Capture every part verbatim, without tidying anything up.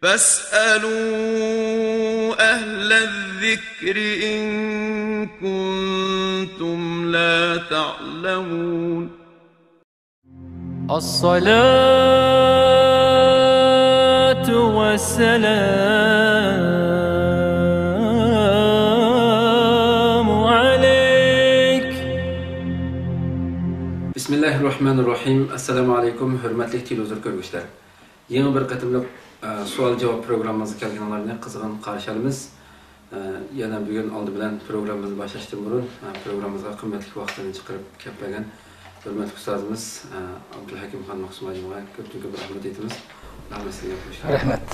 فاسألوا أهل الذكر إن كنتم لا تعلمون. الصلاة والسلام عليك. بسم الله الرحمن الرحيم. السلام عليكم، ھۆرمەتلىك تېلېۋىزور كۆرگۈچىلەر. يېڭى بىر قېتىملىق، ئە، سوئال-جاۋاب پروگراممىمىزغا كەلگىنىڭلارنى قىزغىن قارشى ئالىمىز. ئە، يەنە بۈگۈن ئالدى بىلەن پروگراممىمىزنى باشلاشتىن بۇرۇن، ئە، پروگراممىمىزغا قىممەتلىك ۋاقتىنى چىقىرىپ كەپ بەرگەن ھۆرمەتلىك ئۇستازىمىز، ئە، ئابدۇلھەكىم خان مەخسۇم ھاجىمغا كۆپتىن كۆپ رەھمەت ئېيتىمىز. ھەممىسىگە خوش كەلدىڭىز. رەھمەت.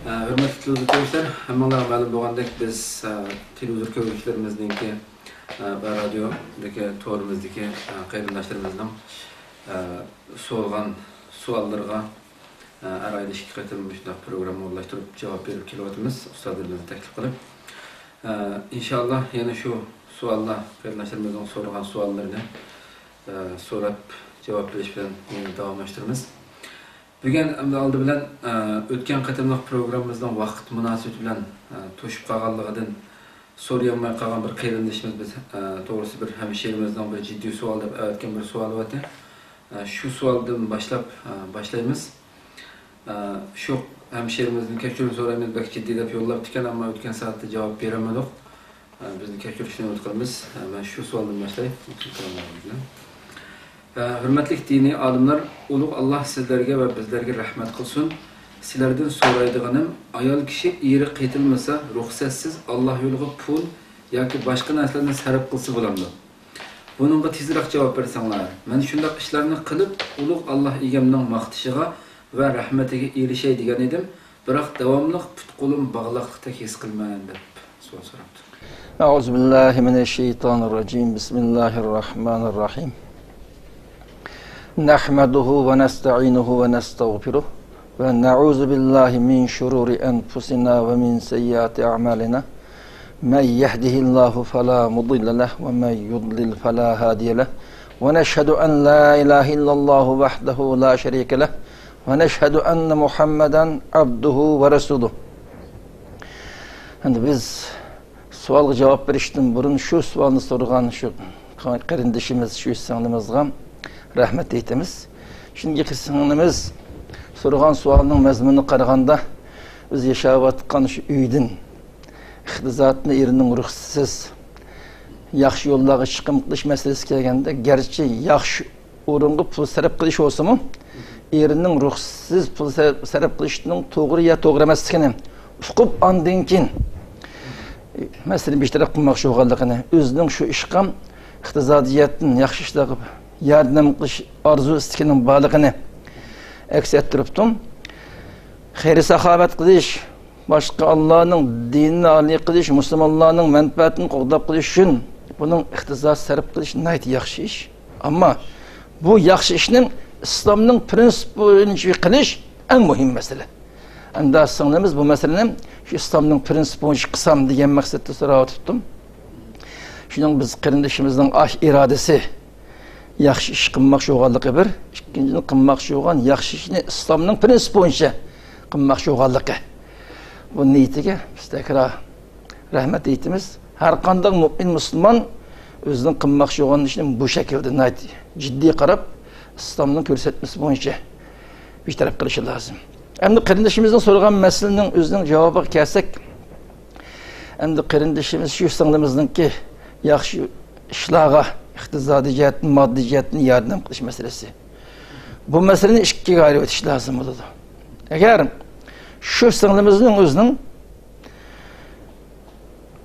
ئە، ھۆرمەتلىك تېلېۋىزور كۆرگۈچىلەر، ھەممىڭلارغا مەلۇم بولغاندەك، بىز، ئە، تېلېۋىزور كۆرگۈچىلىرىمىزنىڭكى، ئە، ۋە رادىيودىكى تورىمىزدىكى، ئە، قېرىنداشلىرىمىزنىڭ، ئە، سورىغان سوئاللىرىغا، ئە، ھەر ئايدا ئىككى قېتىم مۇشۇنداق پروگرامما ئورۇنلاشتۇرۇپ جاۋاب بېرىپ كېلىۋاتىمىز، ئۇستازلىرىمىزنى تەكلىپ قىلىپ. ئە، ئىنشاللا يەنە شۇ سوئاللار، قېرىنداشلىرىمىزنىڭ سورىغان سوئاللىرىنى، ئە، سوراپ جاۋاب بېرىش بىلەن يەنە داۋاملاشتۇرىمىز. بۈگۈن ئەمدى ئالدى بىلەن، ئە، ئۆتكەن قېتىملىق پروگراممىمىزنىڭ ۋاقىت مۇناسىۋىتى بىلەن، ئە، توشۇپ قالغانلىقىدىن سورىيالماي قالغان بىر قېرىندىشىمىز، بىز، ئە، توغرىسى بىر ھەمشىرىمىزنىڭ بىر جىددىي سوئال دەپ ئەۋەتكەن بىر سوئالى بار ئىدى. ئە، شۇ سوئالدىن باشلاپ، ئە، باشلايمىز. ئە، شۇ ھەمشىرىمىزدىن كەچۈرۈم سورايمىز، بەك جىددىي دەپ يوللاپتىكەن، ئەمما ئۆتكەن سائەتتە جاۋاب بېرەلمىدۇق. ئە، بىزنى كەچۈرۈشىنى ئۈمىد قىلىمىز. ئە، مەن شۇ سوئالدىن باشلاي. ئە، ھۆرمەتلىك دىنىي ئالىملار، ئۇلۇغ ئاللاھ سىلەرگە ۋە بىزلەرگە رەھمەت قىلسۇن. سىلەردىن سورايدىغىنىم، ئايال كىشى ئېرى قېتىلمىسا، رۇخسەتسىز ئاللاھ يولىغا پۇل ياكى باشقا نەرسىلەرنى سەرپ قىلسا بولامدۇ؟ بۇنىڭغا تېزرەك جاۋاب بەرسەڭلار. مەن شۇنداق ئىشلارنى قىلىپ، ئۇلۇغ ئاللاھ ئىگەمنىڭ ماختىشىغا ۋە رەھمىتىگە ئېرىشەي دېگەن ئىدىم، بىراق داۋاملىق پۇت-قولۇم باغلاقلىقتەك ھېس قىلىمەن، دەپ سوئال سوراپتۇ. أعوذ بالله من الشيطان الرجيم. بسم الله الرحمن الرحيم. نحمده ونستعينه ونستغفره ونعوذ بالله من شرور أنفسنا ومن سيئات أعمالنا. من يهده الله فلا مضل له ومن يضلل فلا هادي له. ونشهد أن لا إله إلا الله وحده لا شريك له. ونشهد أن محمدا عبده ورسوله. Endi biz سوئالغا جاۋاب بېرىشتىن بۇرۇن شۇ سوئالنى سورىغان شۇ قېرىندىشىمىز، شۇ سىڭلىمىزغا رەھمەت ئېيتىمىز. چۈنكى سىڭلىمىز سورىغان سوئالنىڭ مەزمۇنىغا قارىغاندا، ئۆزى ياشاۋاتقان شۇ ئۆيدىن ئىقتىسادنى ئېرىنىڭ رۇخسىتىسىز ياخشى يوللارغا چىقىم قىلىش مەسىلىسى كەلگەندە، گەرچە ياخشى ئورۇنغا پۇل سەرپ قىلىش بولسىمۇ، ئېرىنىڭ رۇخسىتىسىز پۇل سەرپ، سەرپ قىلىشنىڭ توغرا يا توغرا ئەمەسلىكىنى ئۇقۇپ، ئاندىن كېيىن مەسىلىنى بىر تەرەپ قىلماقچى بولغانلىقىنى، ئۆزىنىڭ شۇ ئىشقا ئىقتىسادىي جەھەتتىن ياخشى ئىشلارغا ياردەم قىلىش ئارزۇ ئىستىكىنىڭ بارلىقىنى ئەكس ئەتتۈرۈپتۇ. خەير-ساخاۋەت قىلىش، باشقا ئاللانىڭ دىنىنى ئالىي قىلىش، مۇسۇلمانلارنىڭ مەنپەئەتىنى قوغداپ قېلىش ئۈچۈن بۇنىڭ ئىقتىساد سەرپ قىلىش ناھايىتى ياخشى ئىش. ئەمما بۇ ياخشى ئىشنى ئىسلامنىڭ پرىنسىپى بويىچە قىلىش ئەڭ مۇھىم مەسىلە. ئەمدى سىڭلىمىز بۇ مەسىلىنى شۇ ئىسلامنىڭ پرىنسىپى بويىچە قىلسام دېگەن مەقسەتتە سوراۋاتىپتۇ. شۇنىڭ بىز قېرىندىشىمىزنىڭ ئاھ ئىرادىسى، ياخشى ئىش قىلماقچى بولغانلىقى بىر، ئىككىنچىدىن، قىلماقچى بولغان ياخشى ئىشنى ئىسلامنىڭ پرىنسىپى بويىچە قىلماقچى بولغانلىقى. بۇ نىيىتىگە بىز تەكرار رەھمەت ئېيتىمىز. ھەر قانداق مۇئمىن مۇسۇلمان ئۆزىنىڭ قىلماقچى بولغان ئىشىنى بۇ شەكىلدە ناھايىتى جىددىي قاراپ، ئىسلامنىڭ كۆرسەتمىسى بويىچە بىر تەرەپ قىلىشى لازىم. ئەمدى قېرىندىشىمىزنىڭ سورىغان مەسىلىنىڭ ئۆزىنىڭ جاۋابىغا كەلسەك، ئەمدى قېرىندىشىمىز شۇ سىڭلىمىزنىڭكى ياخشى ئىشلارغا، ئىقتىسادىي جەھەتتىن، ماددىي جەھەتتىن ياردەم قىلىش مەسىلىسى. بۇ مەسىلىنى ئىككىگە ئايرىۋېتىش لازىم بولىدۇ. ئەگەر شۇ سىڭلىمىزنىڭ ئۆزىنىڭ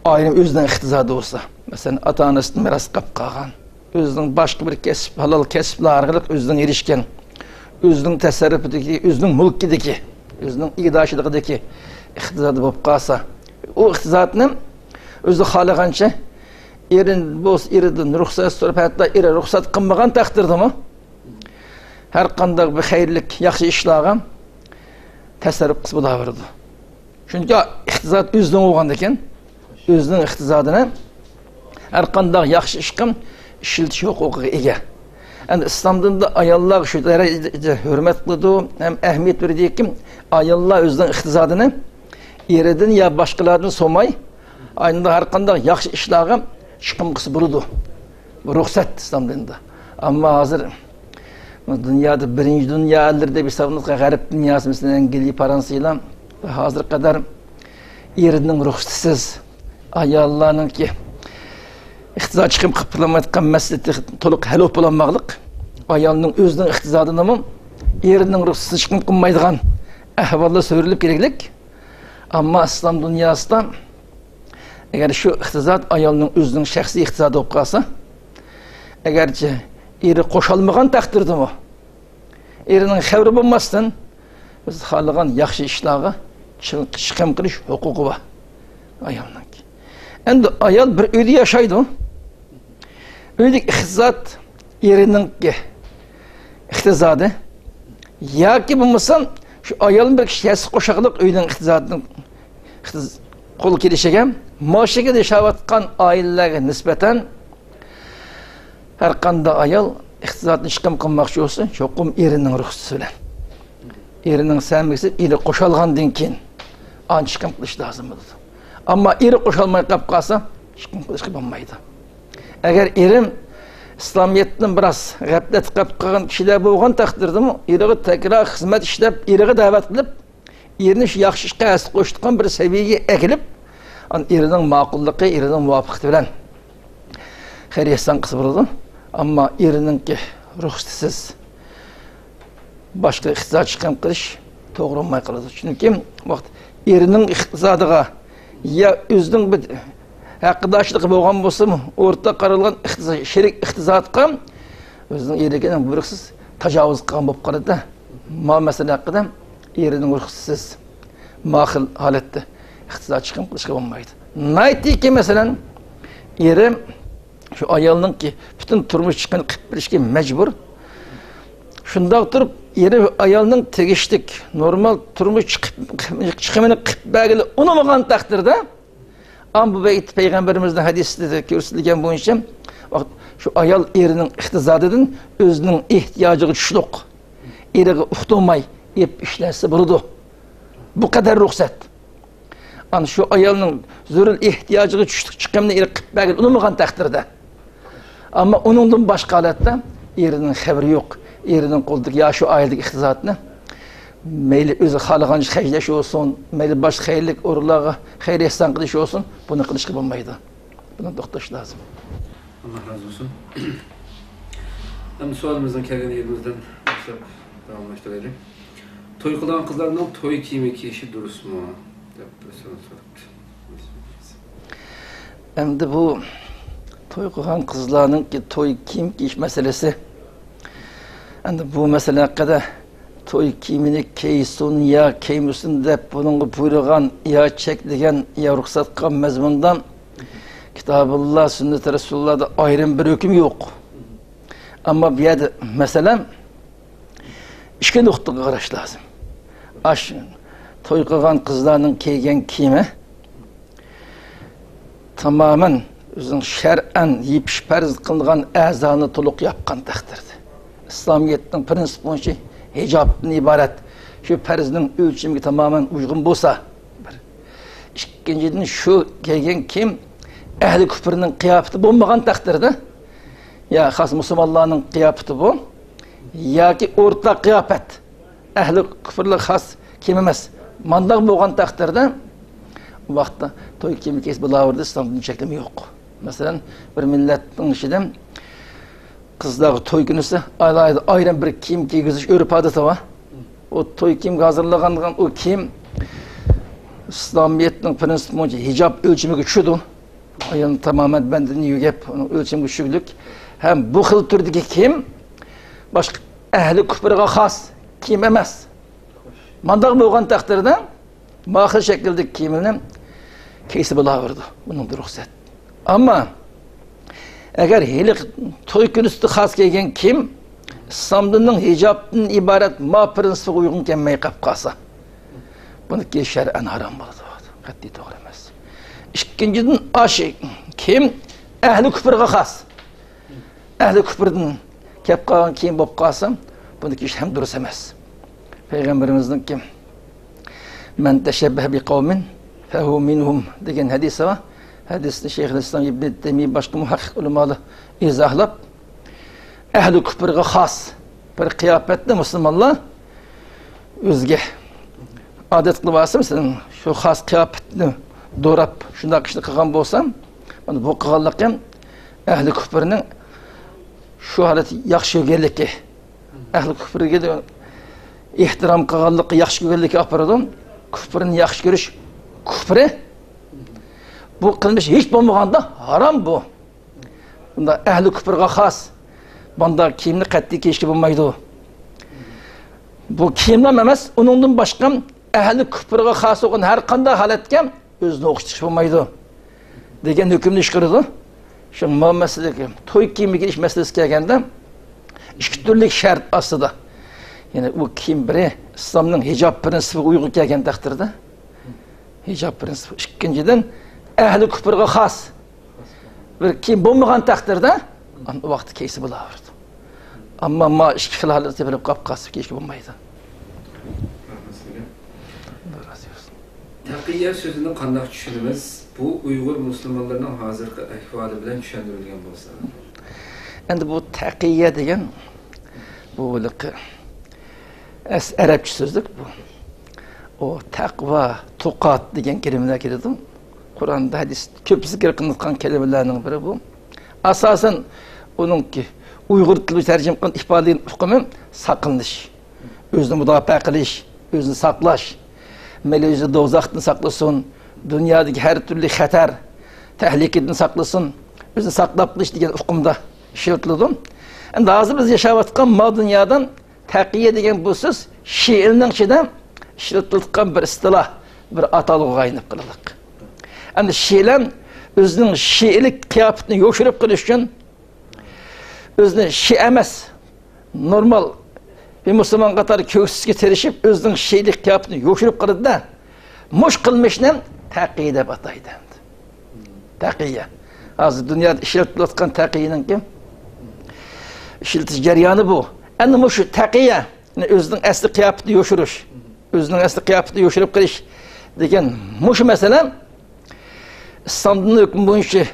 ئائىلە ئۆزىنىڭ ئىقتىسادى بولسا، مەسىلەن، ئاتا-ئانىسىدىن مىراس قاپ قالغان، ئۆزىنىڭ باشقا بىر كەسىپ، ھالال كەسىپلەر ئارقىلىق ئۆزىنىڭ ئېرىشكەن، ئۆزىنىڭ تەسەررۇپىدىكى، ئۆزىنىڭ مۈلكىدىكى، ئۆزىنىڭ ئىگىدارچىلىقىدىكى ئىقتىسادى بولۇپ قالسا، ئۇ ئىقتىسادنى ئۆزى خالىغانچە ئېرى بولسا، ئېرىدىن رۇخسەت سوراپ، ھەتتا ئېرى رۇخسەت قىلمىغان تەقدىردىمۇ، ھەر قانداق بىر خەيرلىك، ياخشى ئىشلارغا تەسەررۇپ قىلسا بولاۋېرىدۇ. چۈنكى ئىقتىساد ئۆزىنىڭ بولغاندىكىن، ئۆزىنىڭ ئىقتىسادىنى ھەر قانداق ياخشى ئىشقا ئىشلىتىش ھوقۇقىغا ئىگە. ئەمدى ئىسلام دىنىدا ئاياللارغا شۇ دەرىجىدە ھۆرمەت قىلىدۇ، ھەم ئەھمىيەت بېرىدۇكى، ئاياللار ئۆزىنىڭ ئىقتىسادىنى ئېرىدىن يا باشقىلاردىن سورىماي، ئاينىدا ھەر قانداق ياخشى ئىشلارغا چىقىم قىلسا بولىدۇ. بۇ رۇخسەت ئىسلام دىنىدا. ئەمما ھازىر دۇنيادا بىرىنچى دۇنيا ئەللىرى دەپ ھېسابلىنىدىغان غەرب دۇنياسى، مەسىلەن، ئەنگلىيە، فرانسىيىلار ھازىرغا قەدەر ئېرىنىڭ رۇخسىتىسىز ئاياللارنىڭكى ئىقتىساد چىقىم قىلىپ بولالمايدىغان مەسىلىسى تولۇق ھەل بولۇپ بولالماقلىق، ئايالنىڭ ئۆزىنىڭ ئىقتىسادىنىمۇ ئېرىنىڭ رۇخسىتىسىز چىقىم قىلمايدىغان ئەھۋاللار سۆرىلىپ كېلىگلىك. ئەمما ئىسلام دۇنياسىدا ئەگەر شۇ ئىقتىساد ئايالنىڭ ئۆزىنىڭ شەخسىي ئىقتىسادى بولۇپ قالسا، ئەگەرچە ئېرى قوشالمىغان تەقدىردىمۇ، ئېرىنىڭ خەۋىرى بولماستىن، ئۆزى خالىغان ياخشى ئىشلارغا چىق-، چىقىم قىلىش ھوقۇقى بار ئايالنىڭكى. ئەمدى ئايال بىر ئۆيدە ياشايدۇ. ئۆيدىكى ئىقتىساد ئېرىنىڭكى ئىقتىسادى ياكى بولمىسا شۇ ئايالمۇ بىر كىشى ھەسسە قوشاقلىق ئۆينىڭ ئىقتىسادىنىڭ ئىقتىس-، قول كېلىشىگە، مانا شۇ شەكىلدە ياشاۋاتقان ئائىلىلەرگە نىسبەتەن ھەر قانداق ئايال ئىقتىسادنى چىقىم قىلماقچى بولسا، چوقۇم ئېرىنىڭ رۇخسىتى بىلەن، ئېرىنىڭ سەمىگىسى ئېرى قوشالغاندىن كېيىن ئاندىن چىقىم قىلىش لازىم بولىدۇ. ئەمما ئېرى قوشالماي قېلىپ قالسا، چىقىم قىلىشقا بولمايدۇ. ئەگەر ئېرىم ئىسلامىيەتتىن بىراز غەپلەتتە قېلىپ قالغان كىشىلەر بولغان تەقدىردىمۇ، ئېرىغا تەكرار خىزمەت ئىشلەپ، ئېرىغا دەۋەت قىلىپ، ئېرىنى شۇ ياخشى ئىشقا ھەسسە قوشىدىغان بىر سەۋىيەگە ئەكېلىپ، ئان-، ئېرىنىڭ ماقۇللۇقى، ئېرىنىڭ مۇۋاپىقىتى بىلەن خەير-ئېھسان قىلسا بولىدۇ. ئەمما ئېرىنىڭكى رۇخسىتىسىز باشقا ئىقتىساد چىقىم قىلىش توغرا بولماي قالىدۇ. چۈنكى ۋاقىت ئېرىنىڭ ئىقتىسادىغا يا ئۆزىنىڭ بىر ھەققىدارچىلىقى بولغان بولسىمۇ، ئورتاق قارالغان ئىقتىساد، شېرىك ئىقتىسادقا ئۆزىنىڭ ئېرىگە بۇيرۇقسىز تاجاۋۇز قىلغان بولۇپ قالىدۇ. ما مەسىلە ھەققىدە ئېرىنىڭ رۇخسىتىسىز ما خىل ھالەتتە ئىقتىساد چىقىم قىلىشقا بولمايدۇ. ناھايىتىكى، مەسىلەن، ئېرى شۇ ئايالنىڭكى پۈتۈن تۇرمۇش چىقىمىنى قىلىپ بېرىشكە مەجبۇر. شۇنداق تۇرۇپ، ئېرى ئايالنىڭ تېگىشلىك نورمال تۇرمۇش چىقىپ، چىقىمىنى قىلىپ بەرگىلى ئۇنىمىغان تەقدىردە، ئەمما بۇ بەيت پەيغەمبىرىمىزنىڭ ھەدىسىدە كۆرسىتىلگەن بويىچە، ۋاقىت شۇ ئايال ئېرىنىڭ ئىقتىسادىدىن ئۆزىنىڭ ئېھتىياجىغا چۈشلۈق، ئېرىغا ئۇقتۇرماي ئېلىپ ئىشلەتسە بولىدۇ. بۇ قەدەر رۇخسەت. ئانا شۇ ئايالنىڭ زۆرۈر ئېھتىياجىغا چۈشلۈك چىقىمنى ئېرى قىلىپ بەرگىلى ئۇنىمىغان تەقدىردە، ئەمما ئۇنىڭدىن باشقا ھالەتتە ئېرىنىڭ خەۋىرى يوق. ئېرىنىڭ قولىدىكى يا شۇ ئائىلىدىكى ئىقتىسادنى مەيلى ئۆزى خالىغانچە خەجلەش بولسۇن، مەيلى باشقا خەيرلىك ئورۇنلارغا خەير-ئېھسان قىلىش بولسۇن، بۇنى قىلىشقا بولمايدۇ. بۇنى توختىتىش لازىم. ئاللا رازى بولسۇن. ئەمدى سوئالىمىزنىڭ كەلگەن يېرىمىزدىن باشلاپ داۋاملاشتۇرايلى. توي قىلىدىغان قىزلارنىڭ توي كىيىمى كىيىشى دۇرۇسمۇ؟ دەپ بىر سوئال سوراپتۇ. ئەمدى بۇ توي قىلغان قىزلارنىڭكى توي كىيىم كىيىش مەسىلىسى. ئەمدى بۇ مەسىلە ھەققىدە توي كىيىمىنى كىيسۇن يا كىيمىسۇن دەپ بۇنىڭغا بۇيرۇغان يا چەكلىگەن يا رۇخسەت قىلغان مەزمۇندا كىتابۇللا، سۈننىتى رەسۇلۇللادا ئايرىم بىر ھۆكۈم يوق. ئەمما بۇ يەردە مەسىلە ئىككى نۇقتىغا قاراش لازىم. ئاش توي قىلغان قىزلارنىڭ كىيگەن كىيىمى تامامەن ئۆزىنىڭ شەرئەن يېپىش پەرز قىلىنغان ئەزانى تولۇق ياپقان تەقدىردە، ئىسلامىيەتنىڭ پرىنسىپى بويىچە ھىجابتىن ئىبارەت شۇ پەرزنىڭ ئۆلچىمىگە تامامەن ئۇيغۇن بولسا، بىر. ئىككىنچىدىن، شۇ كىيگەن كىيىم ئەھلى كۇپرنىڭ قىياپىتى بولمىغان تەقدىردە، يا خاس مۇسۇلمانلارنىڭ قىياپىتى بۇ، ياكى ئورتاق قىياپەت، ئەھلى كۇپرلار خاس كىيىم ئەمەس، مانداق بولغان تەقدىردە، ئۇ ۋاقىتتا توي كىيىمى كىيسە بولاۋېرىدۇ، ئىسلامدا چەكلىمە يوق. مەسىلەن، بىر مىللەتنىڭ ئىچىدە قىزلارغا توي كۈنىسى ئالاھىدە ئايرىم بىر كىيىم كىيگۈزۈش ئۆرپ-ئادىتى بار. ئۇ توي كىيىمگە ھازىرلىغان ئۇ كىيىم ئىسلامىيەتنىڭ پرىنسىپى بويىچە ھىجاب ئۆلچىمىگە چۈشىدۇ. ئايالنى تامامەن بەدىنىنى يۆگەپ، ئۇنىڭ ئۆلچىمىگە چۈشكۈلۈك. ھەم بۇ خىل تۈردىكى كىيىم باشقا ئەھلى كۇپرىغا خاس كىيىم ئەمەس. مانداق بولغان تەقدىردە، ما خىل شەكىلدىكى كىيىمنى كىيسە بولاۋېرىدۇ. بۇنىڭدا رۇخسەت. ئەمما ئەگەر ھېلىقى توي كۈنىسىدە خاس كىيگەن كىيىم ئىسلام دىنىنىڭ ھىجابتىن ئىبارەت ما پرىنسىپىغا ئۇيغۇن كەلمەي قاپ قالسا، بۇنى كىيىش شەرئەن ھارام بولىدۇ. قەتئىي توغرا ئەمەس. ئىككىنچىدىن، ئاشۇ كىيىم ئەھلى كۇپرغا خاس. ئەھلى كۇپردىن كەپ قالغان كىيىم بولۇپ قالسا، بۇنىڭكى ئىش ھەم دۇرۇس ئەمەس. پەيغەمبىرىمىزنىڭكى، «مەن تەشەببەھە بىقەۋمىن فەھۇۋە مىنھۇم» دېگەن ھەدىسى بار. ھەدىسنى شەيخۇلئىسلام ئىبنى تەيمىيە، باشقا مۇھەققىق ئۆلىمالار ئىزاھلاپ، ئەھلى كۇپرغا خاس بىر قىياپەتنى مۇسۇلمانلار ئۆزىگە ئادەت قىلىپ ئالسا، مەسىلەن، شۇ خاس قىياپەتنى دوراپ، شۇنداق ئىشنى قىلغان بولسا، مانا بۇ قىلغانلىقى ئەھلى كۇپرنىڭ شۇ ھالەتنى ياخشى كۆرگەنلىكى، ئەھلى كۇپرگە ئېھتىرام قىلغانلىقى، ياخشى كۆرگەنلىكى ئاپىرىدۇ. كۇپرنى ياخشى كۆرۈش كۇپرى. بۇ قىلمىش ھېچ بولمىغاندا ھارام بۇ. بۇنداق ئەھلى كۇپرغا خاس بۇنداق كىيىمنى قەتئىي كىيىشكە بولمايدۇ. بۇ كىيىملا ئەمەس، ئۇنىڭدىن باشقا ئەھلى كۇپرغا خاس بولغان ھەر قانداق ھالەتكە ئۆزىنى ئوخشىتىشقا بولمايدۇ دېگەن ھۆكۈمنى چىقىرىدۇ. شۇ ما مەسىلىگە، توي كىيىمى كىيىش مەسىلىسىگە كەلگەندە، ئىككى تۈرلۈك شەرت ئاستىدا. يەنى ئۇ كىيىم بىرى ئىسلامنىڭ ھىجاب پىرىنسىپىغا ئۇيغۇن كەلگەن تەقدىردە، ھىجاب پىرىنسىپى. ئىككىنچىدىن، ئەھلى كۇپرغا خاس بىر كىيىم بولمىغان تەقدىردە، ئاندىن ئۇ ۋاقىتتا كىيسە بولاۋېرىدۇ. ئەمما ما ئىككى خىل ھالەتتە بىلىپ قاپ قاسىپ كىيىشكە بولمايدۇ. تەقىيە سۆزىنى قانداق چۈشىنىمىز؟ بۇ ئۇيغۇر مۇسۇلمانلىرىنىڭ ھازىرقى ئەھۋالى بىلەن چۈشەندۈرۈلگەن بولسا. ئەمدى بۇ تەقىيە دېگەن، بۇ ھېلىقى ئەس-، ئەرەبچە سۆزلۈك بۇ. ئۇ تەقۋا، تۇقات دېگەن كەلىمىلەر كېلىدۇ. قۇرئاندا، ھەدىس كۆپ زىكىر قىلىنغان كەلىمىلەرنىڭ بىرى بۇ. ئاساسەن ئۇنىڭكى ئۇيغۇر تىلىغا تەرجىمە قىلغان ئىپادىلىگەن ئۇقۇمى ساقلىنىش، ئۆزىنى مۇداپىئە قىلىش، ئۆزىنى ساقلاش. مەيلى ئۆزى دوزاختىن ساقلىسۇن، دۇنيادىكى ھەر تۈرلۈك خەتەر، تەھلىكىدىن ساقلىسۇن، ئۆزىنى ساقلاپ قېلىش دېگەن ئۇقۇمدا ئىشلىتىلىدۇ. ئەمدى ھازىر بىز ياشاۋاتقان ما دۇنيادا تەقىيە دېگەن بۇ سۆز شىئىلنىڭ ئىچىدە ئىشلىتىلىدىغان بىر ئىستىلاھ، بىر ئاتالغۇغا ئايلىنىپ قالدى. ئەمدى شىئىلەر ئۆزىنىڭ شىئىلىك قىياپىتىنى يوشۇرۇپ قېلىش ئۈچۈن ئۆزىنى شىئە ئەمەس، نورمال بىر مۇسۇلمان قاتارى كۆرسىتىشكە تىرىشىپ، ئۆزىنىڭ شىئىلىك قىياپىتىنى يوشۇرۇپ قالىدۇ-دە، مۇشۇ قىلمىشنى تەقىيە دەپ ئاتايدۇ. تەقىيە. ھازىر دۇنيادا ئىشلىتىلىۋاتقان تەقىيەنىڭكى ئىشلىتىش جەريانى بۇ. ئەنە مۇشۇ تەقىيە، يەنى ئۆزىنىڭ ئەسلى قىياپىتىنى يوشۇرۇش، ئۆزىنىڭ ئەسلى قىياپىتىنى يوشۇرۇپ قېلىش دېگەن مۇشۇ مەسىلە ئىسلامدىن ھۆكۈم بويىچە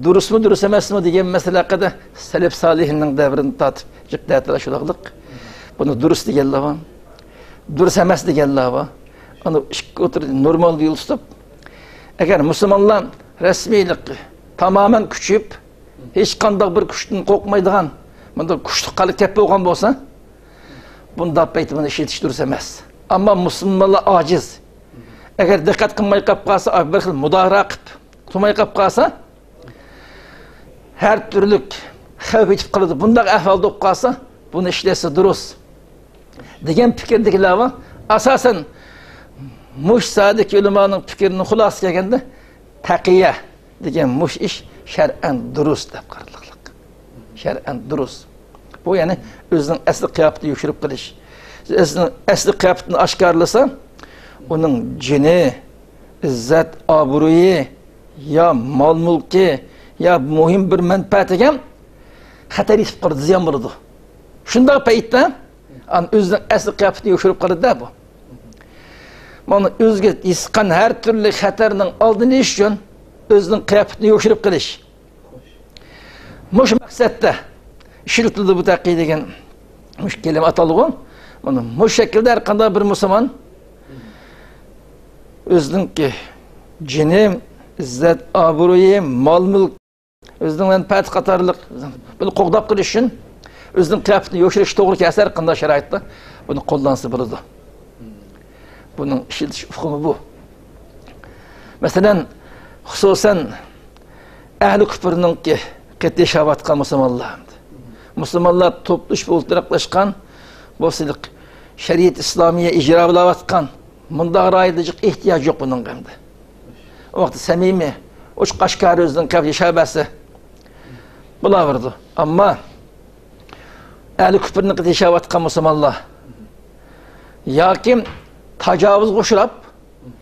دۇرۇسمۇ، دۇرۇس ئەمەسمۇ دېگەن مەسىلە ھەققىدە سەلەف سالىھىننىڭ دەۋرىدىن تارتىپ جىق دەتىلەر شۇنداقلىق. بۇنى دۇرۇس دېگەنلەر بار، دۇرۇس ئەمەس دېگەنلەر بار. ئانا ئىككى ئوتتۇرىدا نورمال يول تۇتۇپ، ئەگەر مۇسۇلمانلار رەسمىيلىقى تامامەن كۈچىيىپ، ھېچقانداق بىر كۈچتىن قورقمايدىغان، مۇنداق كۈچلۈك ھالغا كەپ بولغان بولسا، بۇنداق پەيتتە بۇنى ئىشلىتىش دۇرۇس ئەمەس. ئەمما مۇسۇلمانلار ئاجىز. ئەگەر دىققەت قىلماي قاپ قالسا، بىر خىل مۇدارا قىلىپ، تۇرماي قاپ قالسا، ھەر تۈرلۈك خەۋپ يېتىپ قالىدۇ. بۇنداق ئەھۋالدا بولۇپ قالسا، بۇنى ئىشلەتسە دۇرۇس دېگەن پىكىردىكىلەر بار. ئاساسەن، مۇشۇ ساھەدىكى ئۆلىمانىڭ پىكرىنى خۇلاسە كەلگەندە، تەقىيە دېگەن مۇشۇ ئىش شەرئەن دۇرۇس دەپ قارىلىقلىق. شەرئەن دۇرۇس. بۇ، يەنى، ئۆزىنىڭ ئەسلى قىياپىتىنى يوشۇرۇپ قېلىش. ئۆزىنىڭ ئەسلى قىياپىتىنى ئاشكارىلىسا، ئۇنىڭ جېنى، ئىززەت، ئابرۇيى، يا مال-مۈلكى، يا مۇھىم بىر مەنپەئەتىگە خەتەر يېتىپ قالىدۇ، زىيان بولىدۇ. شۇنداق پەيتتە، ئان-، ئۆزىنىڭ ئەسلى قىياپىتىنى يوشۇرۇپ قالىدۇ-دە بۇ. مانا ئۆزىگە يېتىشقان ھەر تۈرلۈك خەتەرنىڭ ئالدىنى ئېلىش ئۈچۈن ئۆزىنىڭ قىياپىتىنى يوشۇرۇپ قېلىش. مۇشۇ مەقسەتتە ئىشلىتىلىدۇ بۇ تەقىي دېگەن مۇشۇ كەلىمە ئاتالغۇ. مانا مۇشۇ شەكىلدە ھەر قانداق بىر مۇسۇلمان ئۆزىنىڭكى جېنى، ئىززەت، ئابرۇيى، مال-مۈلكى، ئۆزىنىڭ مەنپەئەتى قاتارلىق بۇنى قوغداپ قېلىش ئۈچۈن ئۆزىنىڭ قىياپىتىنى يوشۇرۇش توغرا كەلسە، ھەر قانداق شارائىتتا بۇنى قوللانسا بولىدۇ. بۇنىڭ ئىشلىتىش ئۇقۇمى بۇ. مەسىلەن، خۇسۇسەن، ئەھلى كۇپرنىڭكى قېتى ياشاۋاتقان مۇسۇلمانلار، مۇسۇلمانلار توپلىشىپ ئولتۇراقلاشقان، بولسىلىق شەرىئەت ئىسلامىيە ئىجرا بولاۋاتقان مۇنداق رايوندا جىق ئېھتىياج يوق بۇنىڭغا ئەمدى. ئۇ ۋاقىتتا سەمىمىي، ئوچۇق ئاشكارا ئۆزىنىڭ قەلبى ياشاۋەرسە بولاۋېرىدۇ. ئەمما ئەھلى كۇپرنىڭ قېتى ياشاۋاتقان مۇسۇلمانلار ياكى تاجاۋۇزغا ئۇچراپ،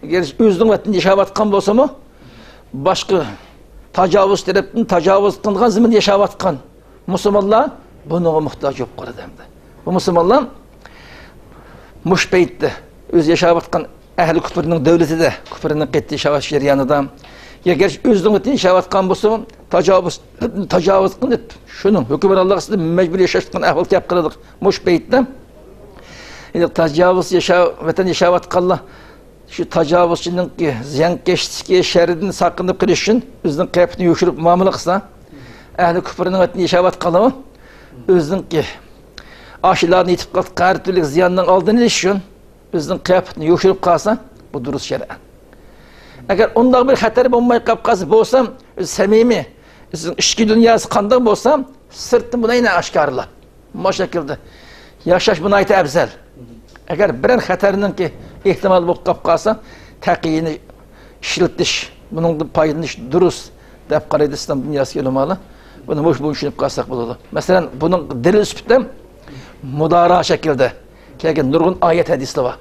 ئەگەر ئۆزىنىڭ ۋەتىنىدە ياشاۋاتقان بولسىمۇ، باشقا تاجاۋۇز تەرەپتىن تاجاۋۇز قىلىنغان زېمىندا ياشاۋاتقان مۇسۇلمانلار بۇنىڭغا موھتاج بولۇپ قالىدۇ ئەمدى. بۇ مۇسۇلمانلار مۇشۇ پەيتتە ئۆزى ياشاۋاتقان ئەھلى كۇپرنىڭ دۆلىتىدە، كۇپرنىڭ قېتى ياشاش جەريانىدا، يا گەرچە ئۆزىنىڭ ۋەتىنىدە ياشاۋاتقان بولسىمۇ، تاجاۋۇز، تاجاۋۇز قىلىپ، شۇنىڭ ھۆكۈمرانلىقىدا مەجبۇرىي ياشاۋاتقان ئەھۋال كەپ قالىدۇ. مۇشۇ پەيتتە، يەنى تاجاۋۇز ياشا-، ۋەتەندە ياشاۋاتقانلار شۇ تاجاۋۇزچىنىڭكى زىيانكەشلىكى شەررىدىن ساقلىنىپ قېلىش ئۈچۈن ئۆزىنىڭ قىياپىتىنى يوشۇرۇپ مۇئامىلە قىلسا، ئەھلى كۇپرنىڭ ۋەتىنىدە ياشاۋاتقانلارمۇ ئۆزىنىڭكى ئاشۇلارنى يېتىپ قالغان ھەر تۈرلۈك زىياننىڭ ئالدىنى ئېلىش ئۈچۈن ئۆزىنىڭ قىياپىتىنى يوشۇرۇپ قالسا، بۇ دۇرۇس شەرئەن. ئەگەر ئۇنداق بىر خەتەر بولماي قاپ قالسا، بولسا ئۆزى سەمىمىي، ئۆزىنىڭ ئىچكى دۇنياسى قانداق بولسا، سىرتتىن بۇنى يەنە ئاشكارىلا. مۇشۇ شەكىلدە ياشاش بۇ ناھايىتى ئەۋزەل. ئەگەر بىرەر خەتەرنىڭكى ئېھتىمالى بولۇپ قاپ قالسا، تەقىينى ئىشلىتىش، بۇنىڭدىن پايدىلىنىش دۇرۇس دەپ قارايدۇ ئىسلام دۇنياسى ئۆلىمالار. بۇنى مۇشۇ بويىچە چۈشىنىپ قالساق بولىدۇ. مەسىلەن، بۇنىڭ دەلىل سۈپىتىدە مۇدارا شەكلىدە كەلگەن نۇرغۇن ئايەت ھەدىسلەر بار.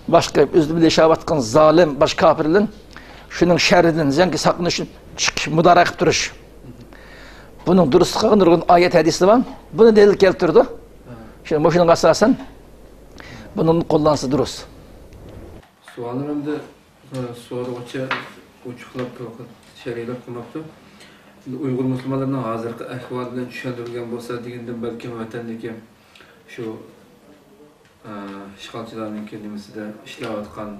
باشقا ئۆزى بىلەن ياشاۋاتقان زالىم، باشقا كاپىرلار شۇنىڭ شەررىدىن، زىيانغا ساقلىنىش ئۈچۈن چىقىش، مۇدارا قىلىپ تۇرۇش. بۇنىڭ دۇرۇسلۇقىغا نۇرغۇن ئايەت ھەدىسلەر بار. بۇنى دەلىل كەلتۈرىدۇ. شۇ، مۇشۇنىڭغا ئاساسەن بۇنىڭ قوللانسا دۇرۇس. سوئاللىرىمدا، ئە، سورىغۇچى ئوچۇقلاپ، شەرھلەپ قىلماپتۇ. ئۇيغۇر مۇسۇلمانلىرىنىڭ ھازىرقى ئەھۋالى بىلەن چۈشەندۈرۈلگەن بولسا دېگەندىن، بەلكىم ۋەتەندىكى شۇ، ئە، ئىشغالچىلارنىڭكى نېمىسىدە ئىشلەۋاتقان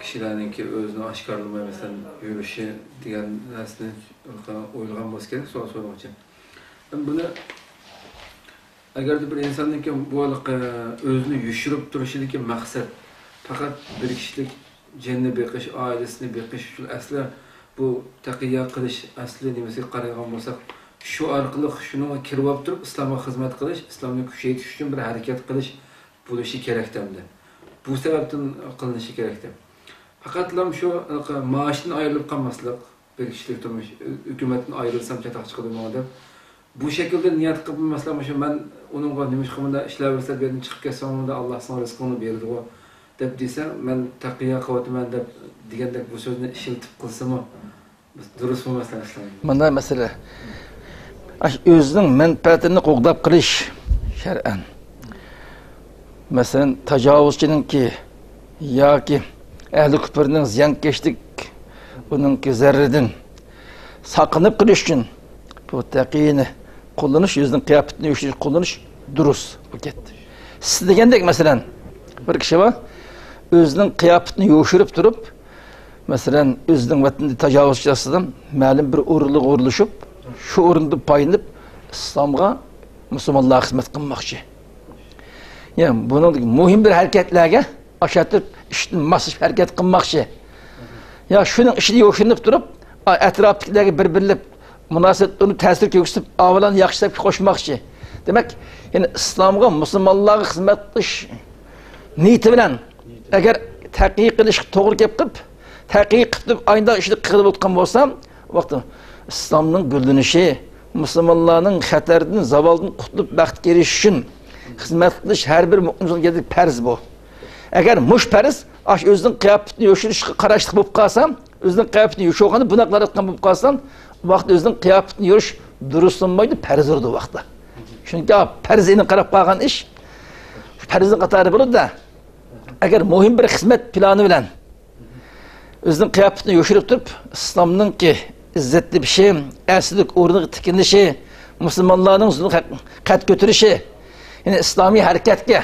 كىشىلەرنىڭكى ئۆزىنى ئاشكارىلىماي، مەسىلەن، يۈرۈشى دېگەن نەرسىنى ئويلىغان بولسا كېرەك سوئال سورىغۇچى. بۇنى ئەگەردە بىر ئىنساننىڭكى بۇ ھېلىقى ئۆزىنى يوشۇرۇپ تۇرۇشىدىكى مەقسەت پەقەت بىر كىشىلىك جېنىنى بېقىش، ئائىلىسىنى بېقىش ئۈچۈن ئەسلى بۇ تەقىيە قىلىش ئەسلى نېمىسىگە قارايدىغان بولساق، شۇ ئارقىلىق شۇنىڭغا كىرىۋاپ تۇرۇپ ئىسلامغا خىزمەت قىلىش، ئىسلامنى كۈچەيتىش ئۈچۈن بىر ھەرىكەت قىلىش بولۇشى كېرەكتە ئەمدى. بۇ سەۋەبتىن قىلىنىشى كېرەكتە. پەقەتلا شۇ ھېلىقى مائاشتىن ئايرىلىپ قالماسلىق، بىر كىشىلىك تۇرمۇش، ھۆكۈمەتتىن ئايرىلسام چاتاق چىقىدۇ ماڭا دەپ، بۇ شەكىلدە نىيەت قىلىپ، مەسىلەن، مۇشۇ مەن ئۇنىڭغا نېمە ئىشقا مۇنداق ئىشلەۋەرسە، بۇ يەردىن چىقىپ كەتسەڭ، مۇنداق ئاللا ساڭا رىزقىڭنى بېرىدىغۇ دەپ دېسە، مەن تەقىيا قىلىۋاتىمەن دەپ دېگەندەك بۇ سۆزنى ئىشلىتىپ قىلسىمۇ، دۇرۇسمۇ مەسىلەن ئىسلام؟ مۇنداق مەسىلە. ئاش-، ئۆزىنىڭ مەنپەئەتىنى قوغداپ قېلىش شەرئەن. مەسىلەن، تاجاۋۇزچىنىڭكى ياكى ئەھلى كۇپرنىڭ زىيانكەشلىك، ئۇنىڭكى زەررىدىن ساقلىنىپ قېلىش ئۈچۈن بۇ تەقىينى قوللىنىش، ئۆزىنىڭ قىياپىتىنى يوشۇرۇش قوللىنىش دۇرۇس بولۇپ كەتتى. سىز دېگەندەك، مەسىلەن، بىر كىشى بار، ئۆزىنىڭ قىياپىتىنى يوشۇرۇپ تۇرۇپ، مەسىلەن، ئۆزىنىڭ ۋەتىنىدە تاجاۋۇزچى ئاستىدا مەلۇم بىر ئورۇنلارغا ئورۇنلىشىپ، شۇ ئورۇندىن پايدىلىنىپ، ئىسلامغا، مۇسۇلمانلارغا خىزمەت قىلماقچى. يا بۇنىڭدەك مۇھىم بىر ھەرىكەتلەرگە ئاشاتىپ ئىشتىن ماسلىشىپ ھەرىكەت قىلماقچى. يا شۇنىڭ ئىچىدە يوشۇرۇنۇپ تۇرۇپ، ئا، ئەتراپتىكىلەرگە بىر-بىرلەپ مۇناسىۋەت ئۇنى تەسىر كۆرسىتىپ، ئاۋۇلارنى ياخشى سەپكە قوشماقچى. دېمەك، يەنى ئىسلامغا، مۇسۇلمانلارغا خىزمەت قىلىش نىيىتى بىلەن ئەگەر تەقىي قىلىشقا توغرا كەپ قىلىپ، تەقىي قىلىپ تۇرۇپ، ئاينداق ئىشنى قىلىپ ئۆتكەن بولسا، ۋاقتى ئىسلامنىڭ گۈللىنىشى، مۇسۇلمانلارنىڭ خەتەردىن، زاۋالدىن قۇتۇلۇپ بەختكە ئېرىشىشى ئۈچۈن خىزمەت قىلىش ھەر بىر مۆمىن پەرز بۇ. ئەگەر مۇشۇ پەرز ئاشۇ ئۆزىنىڭ قىياپىتىنى يوشۇرۇشقا قاراشلىق بولۇپ قالسا، ئۆزىنىڭ قىياپىتىنى يوشۇرغاندا بۇنداق قىلىۋاتقان بولۇپ قالسا، ئۇ ۋاقىتتا ئۆزىنىڭ قىياپىتىنى يوشۇرۇش دۇرۇس بولمايدۇ، پەرز بولىدۇ ئۇ ۋاقىتتا. چۈنكى پەرز ئېنىق قاراپ قالغان ئىش پەرزنىڭ قاتارى بولىدۇ-دە. ئەگەر مۇھىم بىر خىزمەت پىلانى بىلەن ئۆزىنىڭ قىياپىتىنى يوشۇرۇپ تۇرۇپ، ئىسلامنىڭكى ئىززەت تېپىشى، ئەسلىك ئورنىغا تىكىلىشى، مۇسۇلمانلارنىڭ قەد كۆتۈرۈشى، يەنى ئىسلامىي ھەرىكەتكە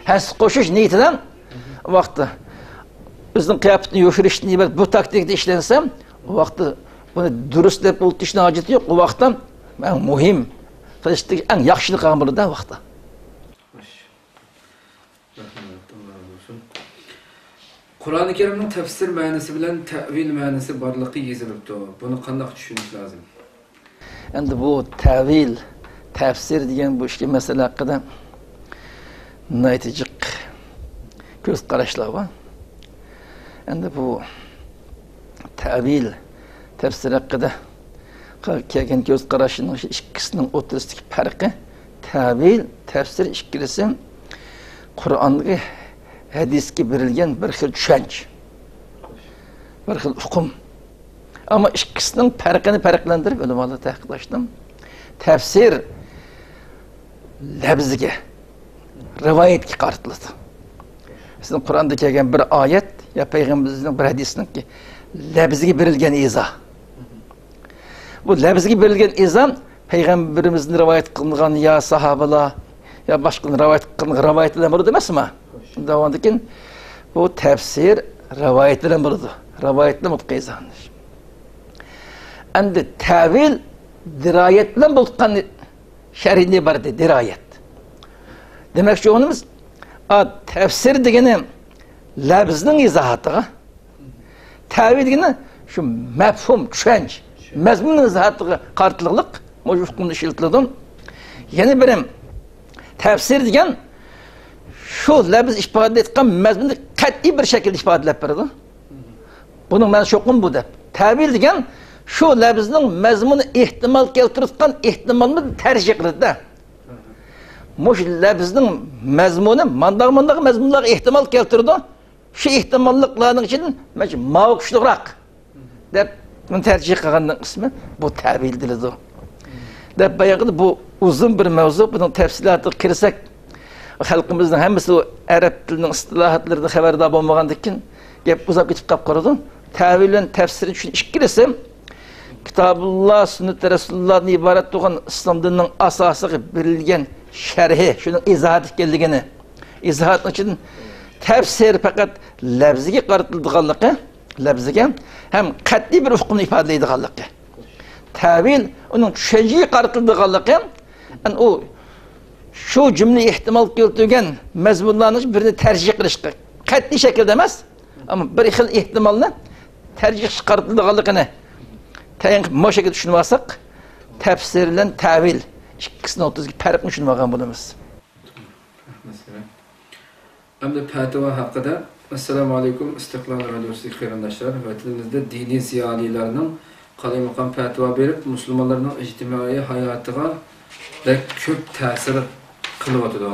ھەسسە قوشۇش نىيىتىدە ۋاقىتتا ئۆزىنىڭ قىياپىتىنى يوشۇرۇشتىن ئىبارەت بۇ تاكتىكىدا ئىشلەنسە، ئۇ ۋاقىتتا بۇنى دۇرۇس دەپ ئولتۇرۇشنىڭ ھاجىتى يوق. ئۇ ۋاقىتتا ئەڭ مۇھىم قىلىشتىكى ئەڭ ياخشىنى قىلغان بولىدۇ ئۇ ۋاقىتتا. رەھمەت، ئاللا رازى بولسۇن. قۇرئانى كەرىمنىڭ تەپسىر مەنىسى بىلەن تەئۋىل مەنىسى بارلىقى يېزىلىپتۇ. بۇنى قانداق چۈشىنىش لازىم؟ ئەمدى بۇ تەۋىل، تەپسىر دېگەن بۇ ئىككى مەسىلە ھەققىدە ناھايىتى جىق كۆز قاراشلار بار. ئەمدى بۇ تەۋىل، تەپسىر ھەققىدە كەلگەن كۆز قاراشنىڭ شۇ ئىككىسىنىڭ ئوتتۇرىسىدىكى پەرقى، تەۋىل، تەپسىر ئىككىلىسى قۇرئانغا، ھەدىسكە بېرىلگەن بىر خىل چۈشەنچە، بىر خىل ئۇقۇم. ئەمما ئىككىسىنىڭ پەرقىنى پەرقلەندۈرۈپ ئۆلىمالار تەھقىقلاشتىم. تەپسىر لەپزىگە، رىۋايەتكە قارىتىلىدۇ. سىزنىڭ قۇرئاندا كەلگەن بىر ئايەت يا پەيغەمبىرىمىزنىڭ بىر ھەدىسىنىڭكى لەپزىگە بېرىلگەن ئىزاھ. بۇ لەپزىگە بېرىلگەن ئىزاھ پەيغەمبىرىمىزدىن رىۋايەت قىلىنغان يا ساھابىلار يا باشقىلار رىۋايەت قىلغان رىۋايەتلەر بىلەن بولىدۇ ئەمەسمۇ؟ شۇنداق بولغاندىكىن بۇ تەپسىر رىۋايەت بىلەن بولىدۇ. رىۋايەت بىلەن مۇتلەق ئىزاھلاش. ئەمدى تەۋىل دىرايەت بىلەن بولغان شەرھىنى ئىبارەت، دىرايەت. دېمەكچى بولغىنىمىز، ئا، تەپسىر دېگىنى لەپزنىڭ ئىزاھاتىغا، تەۋىل دېگىنى شۇ مەپھۇم، چۈشەنچە، مەزمۇن ئىزاھاتىغا قارىتىلغانلىق، مۇشۇ ئۇقۇمدا ئىشلىتىلىدۇ. يەنە بىرى، تەپسىر دېگەن شۇ لەپز ئىپادىلەيدىغان مەزمۇننى قەتئىي بىر شەكىلدە ئىپادىلەپ بېرىدۇ. بۇنىڭ مەنىسى چوقۇم بۇ دەپ. تەۋىل دېگەن شۇ لەپزنىڭ مەزمۇنى ئېھتىمال كەلتۈرۈۋاتقان ئېھتىمالنى تەرجىھ قىلىدۇ-دە. مۇشۇ لەپزنىڭ مەزمۇنى مانداق، مانداق مەزمۇنلارغا ئېھتىمال كەلتۈرىدۇ. شۇ ئېھتىماللىقلارنىڭ ئىچىدىن مەنچە ماۋۇ كۈچلۈكراق دەپ بۇنى تەرجىھ قىلغاننىڭ ئىسمى بۇ تەۋىل دېيىلىدۇ. دەپ بايىقىدا بۇ ئۇزۇن بىر مەۋزۇ، بۇنىڭ تەپسىلاتىغا كىرسەك، خەلقىمىزنىڭ ھەممىسى ئۇ ئەرەب تىلىنىڭ ئىستىلاھاتلىرىدىن خەۋەردار بولمىغاندىكىن گەپ ئۇزاپ كېتىپ قاپ قالىدۇ. تەۋىل بىلەن تەپسىرنى چۈشىن-، ئىككىلىسى كىتابۇللا، سۈننىتى رەسۇلۇللاھدىن ئىبارەت بولغان ئىسلام دىنىنىڭ ئاساسىغا بېرىلگەن شەرھى، شۇنىڭ ئىزاھاتى ئىكەنلىكىنى، ئىزاھاتنىڭ ئىچىدىن تەپسىر پەقەت لەپزىگە قارىتىلىدىغانلىقى، لەپزىگە ھەم قەتئىي بىر ئۇقۇمنى ئىپادىلەيدىغانلىقى، تەۋىل ئۇنىڭ چۈشەنچىگە قارىتىلىدىغانلىقى، ئەنە ئۇ شۇ جۈملە ئېھتىمال كەلتۈرگەن مەزمۇنلارنىڭ بىرىنى تەرجىھ قىلىشقا، قەتئىي شەكىلدە ئەمەس، ئەمما بىر خىل ئېھتىمالنى تەرجىھ قىلىشقا قارىتىلىدىغانلىقىنى تەيىن قىلىپ، مۇشۇ شەكىلدە چۈشىنىۋالساق، تەپسىر بىلەن تەۋىل ئىككىسىنىڭ ئوتتۇرىسىدىكى پەرقنى چۈشىنىۋالغان بولىمىز. ئەمدى پەتىۋا ھەققىدە. ئەسسالامۇ ئەلەيكۇم، ئىستىقلال رادىيوسىدىكى قېرىنداشلار. ۋەتىنىمىزدە دىنىي زىيالىيلارنىڭ قالايمىقان پەتىۋا بېرىپ، مۇسۇلمانلارنىڭ ئىجتىمائىي ھاياتىغا بەك كۆپ تەسىر قىلىۋاتىدۇ.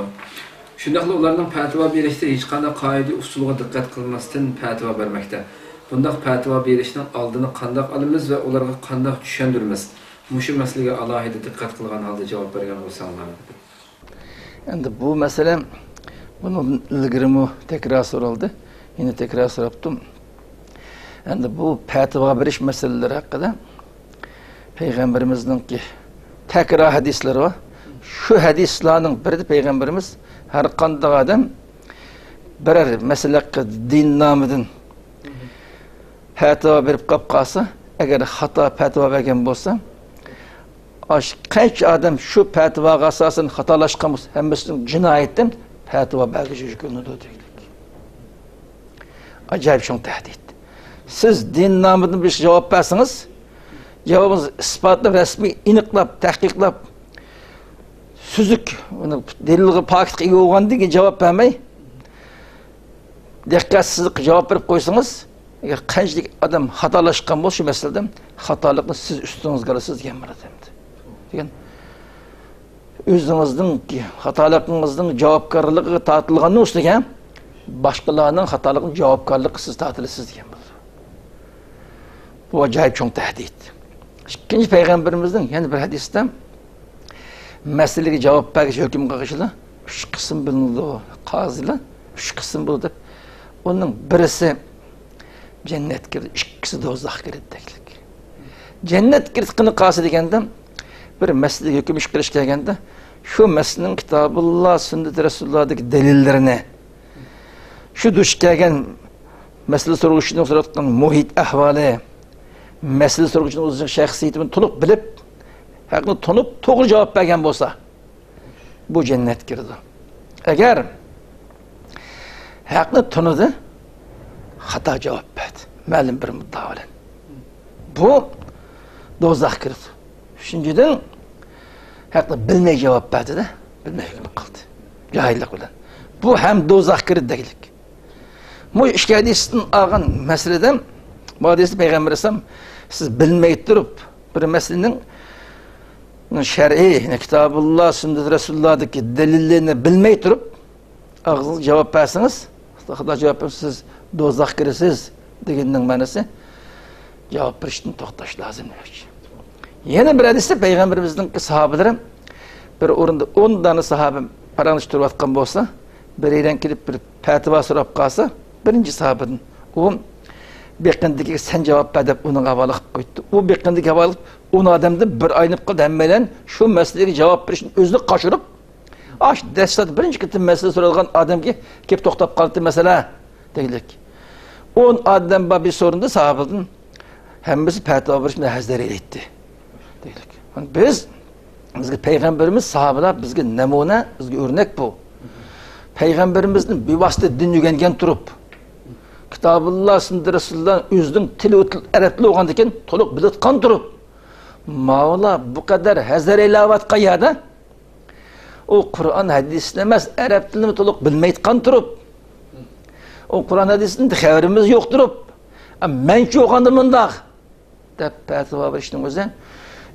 شۇنداقلا ئۇلارنىڭ پەتىۋا بېرىشتە ھېچقانداق قائىدە-ئۇسۇلغا دىققەت قىلماستىن پەتىۋا بەرمەكتە. بۇنداق پەتىۋا بېرىشنىڭ ئالدىنى قانداق ئالىمىز ۋە ئۇلارغا قانداق چۈشەندۈرىمىز؟ مۇشۇ مەسىلىگە ئالاھىدە دىققەت قىلغان ھالدا جاۋاب بەرگەن بولساڭلار. ئەمدى بۇ مەسىلە بۇنىڭدىن ئىلگىرىمۇ تەكرار سورالدى. يەنە تەكرار سوراپتۇم. ئەمدى بۇ پەتىۋا بېرىش مەسىلىلىرى ھەققىدە پەيغەمبىرىمىزنىڭكى تەكرار ھەدىسلىرى بار. شۇ ھەدىسلارنىڭ بىرىدە پەيغەمبىرىمىز، ھەر قانداق ئادەم بىرەر مەسىلە ھەققىدە دىن نامىدىن پەتىۋا بېرىپ قاپ قالسا، ئەگەر خاتا پەتىۋا بەرگەن بولسا، ئاش قانچە ئادەم شۇ پەتىۋاغا ئاساسەن خاتالاشقان بولسا، ھەممىسىنىڭ جىنايىتىدىن پەتىۋا بەرگۈچى يۈكلىنىدۇ دېگەنلىك. ئاجايىپ چوڭ تەھدىت. سىز دىن نامىدىن بىر جاۋاب بەرسىڭىز، جاۋابىڭىزنى ئىسپاتلاپ، رەسمىي ئېنىقلاپ، تەھقىقلاپ، سۈزۈك، ئۇنى دەلىلغا، پاكىتقا ئىگە بولغاندىن كېيىن جاۋاب بەرمەي، دىققەتسىزلىككە جاۋاب بېرىپ قويسىڭىز، ئەگەر قانچىلىك ئادەم خاتالاشقان بولسا شۇ مەسىلىدە، خاتالىقنى سىز ئۈستىڭىزگە ئالىسىز دېگەن بولىدۇ ئەمدى. دېگەن، ئۆزىڭىزنىڭ خاتالىقىڭىزنىڭ جاۋابكارلىقىغا تارتىلغاننىڭ ئۈستىگە باشقىلارنىڭ خاتالىقىنى جاۋابكارلىققا سىز تارتىلىسىز دېگەن بولىدۇ. بۇ ئاجايىپ چوڭ تەھدىت. ئىككىنچى، پەيغەمبىرىمىزنىڭ يەنە بىر ھەدىسىدە مەسىلىگە جاۋاب بەرگۈچى، ھۆكۈم قىلغۇچىلار ئۈچ قىسىم بۆلۈنىدۇ. قازىلار ئۈچ قىسىم بولىدۇ دەپ. ئۇنىڭ بىرسى جەننەتكە كىرىدۇ، ئىككىسى دوزاخقا كىرىدۇ دەيدىكەن. جەننەتكە كىرىدىغىنى قايسى دېگەندە، بىر مەسىلىگە ھۆكۈم چىقىرىش كەلگەندە، شۇ مەسىلىنىڭ كىتابۇللا، سۈننىتى رەسۇلۇللادىكى دەلىللىرىنى، شۇ دۇچ كەلگەن مەسىلە سورىغۇچىنىڭ سوراتقان مۇھىت ئەھۋالى، مەسىلە سورىغۇچىنىڭ ئۆزىنىڭ شەخسىيىتىنى تولۇق بىلىپ، ھەقنى تونۇپ، توغرا جاۋاب بەرگەن بولسا، بۇ جەننەتكە كىرىدۇ. ئەگەر ھەقنى تونۇدى، خاتا جاۋاب بەردى، مەلۇم بىر مۇددىئا بىلەن، بۇ دوزاخقا كىرىدۇ. ئۈچىنچىدىن، ھەقنى بىلمەي جاۋاب بەردى-دە، بىلمەي ھۆكۈم قىلدى، جاھىللىق بىلەن، بۇ ھەم دوزاخقا كىرىدۇ دەيلىك. بۇ ئىككى ھەدىستىن ئالغان مەسىلىدە، بۇ ھەدىستە پەيغەمبەر ئەلەيھىسسالام، سىز بىلمەي تۇرۇپ، بىر مەسىلىنىڭ شەرئىي، يەنى كىتابۇللا، سۈننەت رەسۇلۇللادىكى دەلىللىرىنى بىلمەي تۇرۇپ، ئاغزىڭىزغا جاۋاب بەرسىڭىز، خاتا جاۋاب بەرسىڭىز، سىز دوزاخقا كىرىسىز دېگەننىڭ مەنىسى، جاۋاب بېرىشتىن توختاش لازىم دېمەكچى. يەنە بىر ھەدىستە پەيغەمبىرىمىزنىڭ ساھابىلىرى بىر ئورۇندا ئون دانە ساھابە پاراڭلىشىپ تۇرۇۋاتقان بولسا، بىرەيلەن كېلىپ بىر پەتىۋا سوراپ قالسا، بىرىنچى ساھابىدىن ئۇ بېقىندىكىگە سەن جاۋاب بەر دەپ ئۇنىڭغا ھاۋالە قىلىپ قويۇپتۇ. ئۇ بېقىندىكىگە ھاۋالە قىلىپ، ئون ئادەمدىن بىر ئايلىنىپ قالدى، ھەممەيلەن شۇ مەسىلىگە جاۋاب بېرىشتىن ئۆزىنى قاچۇرۇپ، ئاشۇ دەسلەپتە بىرىنچى قېتىم مەسىلە سورالغان ئادەمگە كېلىپ توختاپ قالدى مەسىلە دېگۈدەك. ئون ئادەم بار بىر سورۇندا ساھابىدىن ھەممىسى پەتىۋا بېرىش بىلەن ھەزەر ئېلىيتتى دېگۈدەك. بىز، بىزگە پەيغەمبىرىمىز، ساھابىلار بىزگە نەمۇنە، بىزگە ئۆرنەك بۇ. پەيغەمبىرىمىزدىن بىۋاسىتە دىن ئۆگەنگەن تۇرۇپ، كىتابۇللا، سۈننىتى رەسۇلۇللا ئۆزىنىڭ تىلى ئەرەب تىلى بولغاندىكىن تولۇق بىلىۋاتقان تۇرۇپ، ماۋۇلار بۇ قەدەر ھەزەر ئېلىۋاتقان يەردە، ئۇ قۇرئان ھەدىسنى ئەمەس، ئەرەب تىلىنى تولۇق بىلمەيتقان تۇرۇپ، ئۇ قۇرئان ھەدىستىن خەۋىرىمىز يوق تۇرۇپ، مەنچە بولغاندا مۇنداق دەپ پەتىۋا بېرىشنىڭ ئۆزى،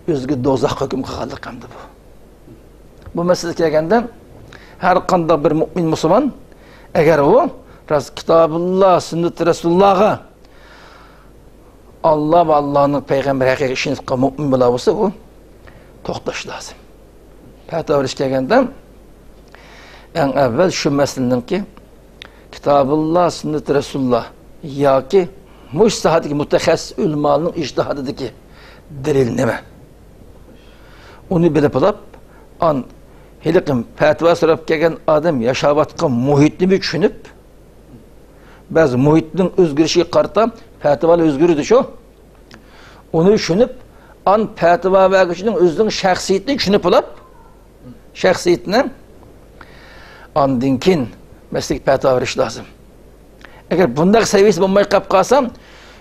ئۆزىگە دوزاخ ھۆكۈم قىلغانلىق ئەمدى بۇ. بۇ مەسىلىگە كەلگەندە، ھەر قانداق بىر مۇئمىن مۇسۇلمان، ئەگەر ئۇ راست كىتابۇللا، سۈننىتى رەسۇلۇللاغا، ئاللا ۋە ئاللانىڭ پەيغەمبىرى ھەقىقىي ئىشىنىپ قالغان مۇئمىن بولا بولسا، ئۇ توختاش لازىم. پەتىۋا بېرىشكە كەلگەندە، ئەڭ ئەۋۋەل شۇ مەسىلىنىڭكى كىتابۇللا، سۈننىتى رەسۇلۇللا ياكى مۇشۇ ساھەدىكى مۇتەخەسسىس ئۆلىمالارنىڭ ئىجتىھادىدىكى دەلىل نېمە؟ ئۇنى بىلىپ ئالاپ، ئان ھېلىقى پەتىۋا سوراپ كەلگەن ئادەم ياشاۋاتقان مۇھىتنىمۇ چۈشىنىپ، بەزى مۇھىتنىڭ ئۆزگىرىشىگە قارىتا پەتىۋالار ئۆزگىرىدۇ شۇ. ئۇنى چۈشىنىپ، ئان پەتىۋا بەرگۈچىنىڭ ئۆزىنىڭ شەخسىيىتىنى چۈشىنىپ بولۇپ، شەخسىيىتىنى ئاندىن كېيىن مەسىلىگە پەتىۋا بېرىش لازىم. ئەگەر بۇنداق سەۋىيەسى بولماي قاپ قالسا،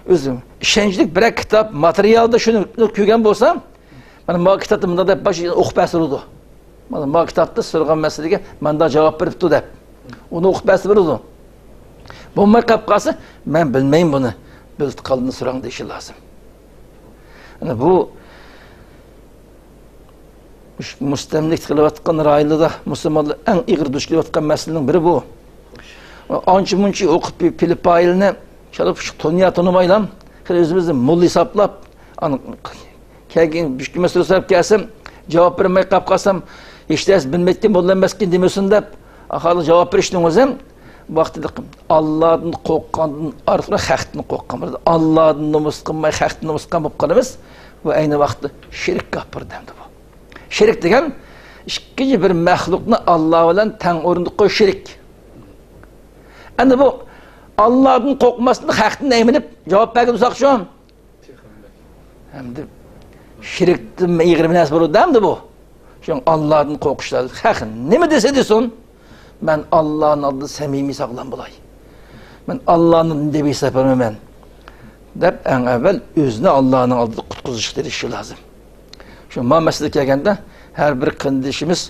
ئۆزى ئىشەنچلىك بىرەر كىتاب ماتېرىيالدا شۇنى كۆرگەن بولسا، مانا ما كىتابتا مۇنداق دەپ باش ئوقۇپ بەرسە بولىدۇ. مانا ما كىتابتا سورىغان مەسىلىگە ماندا جاۋاب بېرىپتۇ دەپ. ئۇنى ئوقۇپ بەرسە بولىدۇ. بولماي قاپ قالسا، مەن بىلمەيمەن بۇنى. بىلىدىغاندىن سوراڭ دېيىشى لازىم. يەنى بۇ مۇش-، مۇستەملىكە قىلىۋاتقان رايونلاردا مۇسۇلمانلار ئەڭ ئېغىر دۇچ كېلىۋاتقان مەسىلىنىڭ بىرى بۇ. ئانچە مۇنچە ئوقۇپ، پىلىپ پايىلنى چالا پۇشۇق تونۇيا تونۇمايلا، خېلى ئۆزىمىزنى موللا ھېسابلاپ، ئانا، كەلگەن مۈشكۈل مەسىلە سوراپ كەلسەم، جاۋاب بەرمەي قاپ قالسام، ھېچ نەرسە بىلمەيتتىم، بولالماس ئىكەن دېمىسۇن دەپ، خالىغان جاۋاب بېرىشنىڭ ئۆزى ۋاقتىدا ئاللادىن قورققاندىن ئارتۇق خەقتىن قورققان بولىدۇ. ئاللادىن نومۇس قىلماي، خەقتىن نومۇس قىلغان بولۇپ قالىمىز. بۇ ئەينى ۋاقىتتا شىرك كاپىر دەمدى بۇ. شىرك دېگەن ئىككىنچى بىر مەخلۇقنى ئاللا بىلەن تەڭ ئورۇندا قويۇش شىرك. ئەمدى بۇ ئاللادىن قورقماستىن خەقتىن ئەيمىنىپ جاۋاب بەرگەن بولساقچۇ؟ ئەمدى شىركتىن ئېغىر بىر نەرسە بولىدۇ ئەمدى بۇ. شۇڭا ئاللادىن قورقۇش لازىم. خەق نېمە دېسە دېسۇن، مەن ئاللانىڭ ئالدىدا سەمىمىي ساغلام بولاي. مەن ئاللانى دەپ ھېسابلىمايمەن دەپ، ئەڭ ئەۋۋەل ئۆزىنى ئاللانىڭ ئالدىدا قۇتقۇزۇشقا تىرىشىشى لازىم. شۇ ما مەسىلىگە كەلگەندە، ھەر بىر قېرىندىشىمىز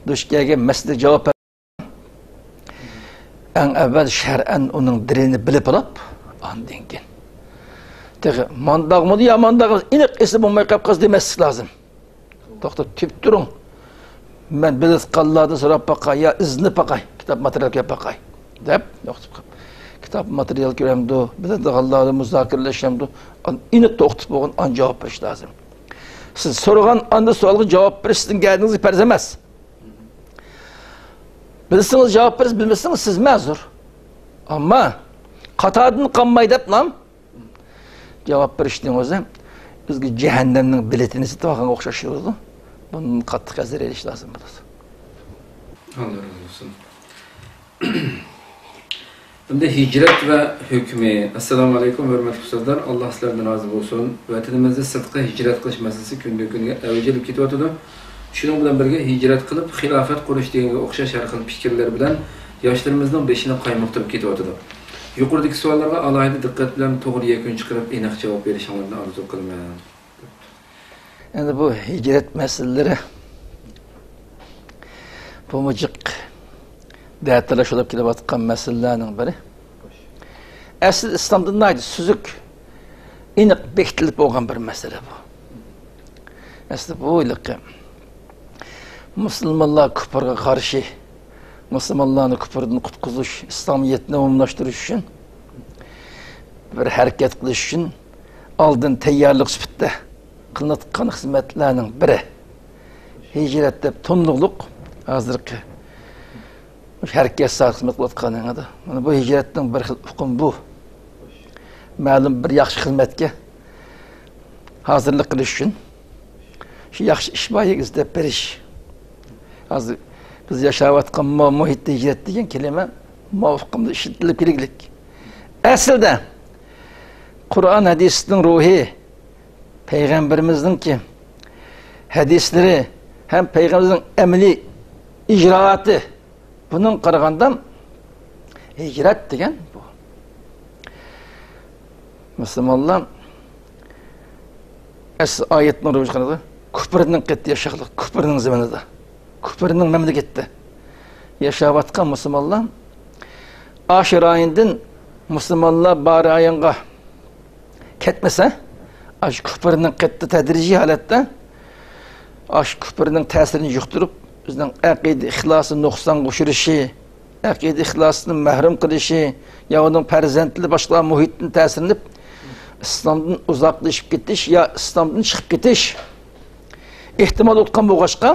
دۇچ كەلگەن مەسىلىگە جاۋاب ئەڭ ئەۋۋەل شەرئەن ئۇنىڭ دەلىلىنى بىلىپ ئالاپ، ئاندىن كېيىن تېخى مانداقمىدى يا مانداق ئېنىق ئېسى بولماي قاپ قالسا دېمەسلىك لازىم. توختاپ تۈپ تۇرۇڭ. مەن بىلىدىغانلاردىن سوراپ باقاي يا ئىزدىنىپ باقاي، كىتاب ماتېرىيال كۆرۈپ باقاي دەپ توختاپ قاپ. كىتاب ماتېرىيال كۆرەمدۇ، بىلىدىغانلار بىلەن مۇزاكىرىلەشەمدۇ، ئان-، ئېنىق توختىتىپ بولغان ئان جاۋاب بېرىش لازىم. سىز سورىغان ئاندا سوئالغا جاۋاب بېرىش سىزنىڭ گەدىنىڭىزگە پەرز ئەمەس. بىلسىڭىز جاۋاب بېرىسىز، بىلمىسىڭىز سىز مەزۇر. ئەمما قاتاردىن قالماي دەپلا جاۋاب بېرىشنىڭ ئۆزى بىزگە جەھەننەمنىڭ بېلىتىنى سېتىۋالغانغا ئوخشاش بولىدۇ. بۇندىن قاتتىق ھەزەر ئېلىش لازىم بولىدۇ. ئاللا رازى بولسۇن. ئەمدى ھىجرەت ۋە ھۆكمى. ئەسسالامۇ ئەلەيكۇم، ھۆرمەتلىك ئۇستازلار، ئاللا سىلەردىن رازى بولسۇن. ۋەتىنىمىزدە سىرتقا ھىجرەت قىلىش مەسىلىسى كۈندىن-كۈنگە ئەۋج ئېلىپ كېتىۋاتىدۇ. شۇنىڭ بىلەن بىرگە، ھىجرەت قىلىپ خىلاپەت قۇرۇش دېگەنگە ئوخشاش ھەر خىل پىكىرلەر بىلەن ياشلىرىمىزنىڭ بېشىنى قايمۇقتۇرۇپ كېتىۋاتىدۇ. يۇقىرىدىكى سوئاللارغا ئالاھىدە دىققەت بىلەن توغرا يەكۈن چىقىرىپ، ئېنىق جاۋاب بېرىشىڭلارنى ئارزۇ قىلىمەن. ئەمدى بۇ ھىجرەت مەسىلىلىرى، بۇمۇ جىق دەتالاش بولۇپ كېلىۋاتقان مەسىلىلەرنىڭ بىرى. ئەسلى ئىسلامدا ناھايىتى سۈزۈك، ئېنىق بېكىتىلىپ بولغان بىر مەسىلە بۇ. ئەسلى بۇ ھېلىقى مۇسۇلمانلار كۇپۇرغا قارشى، مۇسۇلمانلارنى كۇپۇردىن قۇتقۇزۇش، ئىسلامىيەتنى ئومۇملاشتۇرۇش ئۈچۈن بىر ھەرىكەت قىلىش ئۈچۈن ئالدىن تەييارلىق سۈپىتىدە قىلىنىۋاتقان خىزمەتلەرنىڭ بىرى. ھىجرەت دەپ تولۇقلۇق ھازىرقى مۇشۇ ھەرىكەت ساھەسىدە خىزمەت قىلىۋاتقانلىقىدا. مانا بۇ ھىجرەتنىڭ بىر خىل ئۇقۇمى بۇ. مەلۇم بىر ياخشى خىزمەتكە ھازىرلىق قىلىش ئۈچۈن شۇ ياخشى ئىش بار يەرگە ئىزدەپ بېرىش. ھازىر بىز ياشاۋاتقان مۇ-، مۇھىتتا ھىجرەت دېگەن كەلىمە مۇۋاپىق ئۇقۇمدا ئىشلىتىلىپ كېلىگلىك. ئەسلىدە قۇرئان ھەدىسنىڭ روھى، پەيغەمبىرىمىزنىڭكى ھەدىسلىرى ھەم پەيغەمبىرىمىزنىڭ ئەمەلىي ئىجرائاتى، بۇنىڭغا قارىغاندا ھىجرەت دېگەن بۇ. مۇسۇلمانلار ئەسلى ئايەتنىڭ روھىغا قارىغاندا كۇپرنىڭ قېتى ياشاقلىق، كۇپرنىڭ زېمىنىدا، كۇپرنىڭ مەملىكىتىدە ياشاۋاتقان مۇسۇلمانلار ئاشۇ رايوندىن مۇسۇلمانلار بار رايونغا كەتمىسە، ئاشۇ كۇپرنىڭ قېتى تەدرىجىي ھالەتتە ئاشۇ كۇپرنىڭ تەسىرىنى يۇقتۇرۇپ، ئۆزىنىڭ ئەقىدە ئىخلاسى نۇقسانغا ئۇچرىشى، ئەقىدە ئىخلاسىدىن مەھرۇم قىلىشى، يا ئۇنىڭ پەرزەنتلىرى باشقىلار مۇھىتتىن تەسىرلىنىپ، ئىسلامدىن ئۇزاقلىشىپ كېتىش يا ئىسلامدىن چىقىپ كېتىش ئېھتىمال بولغان بولغاچقا،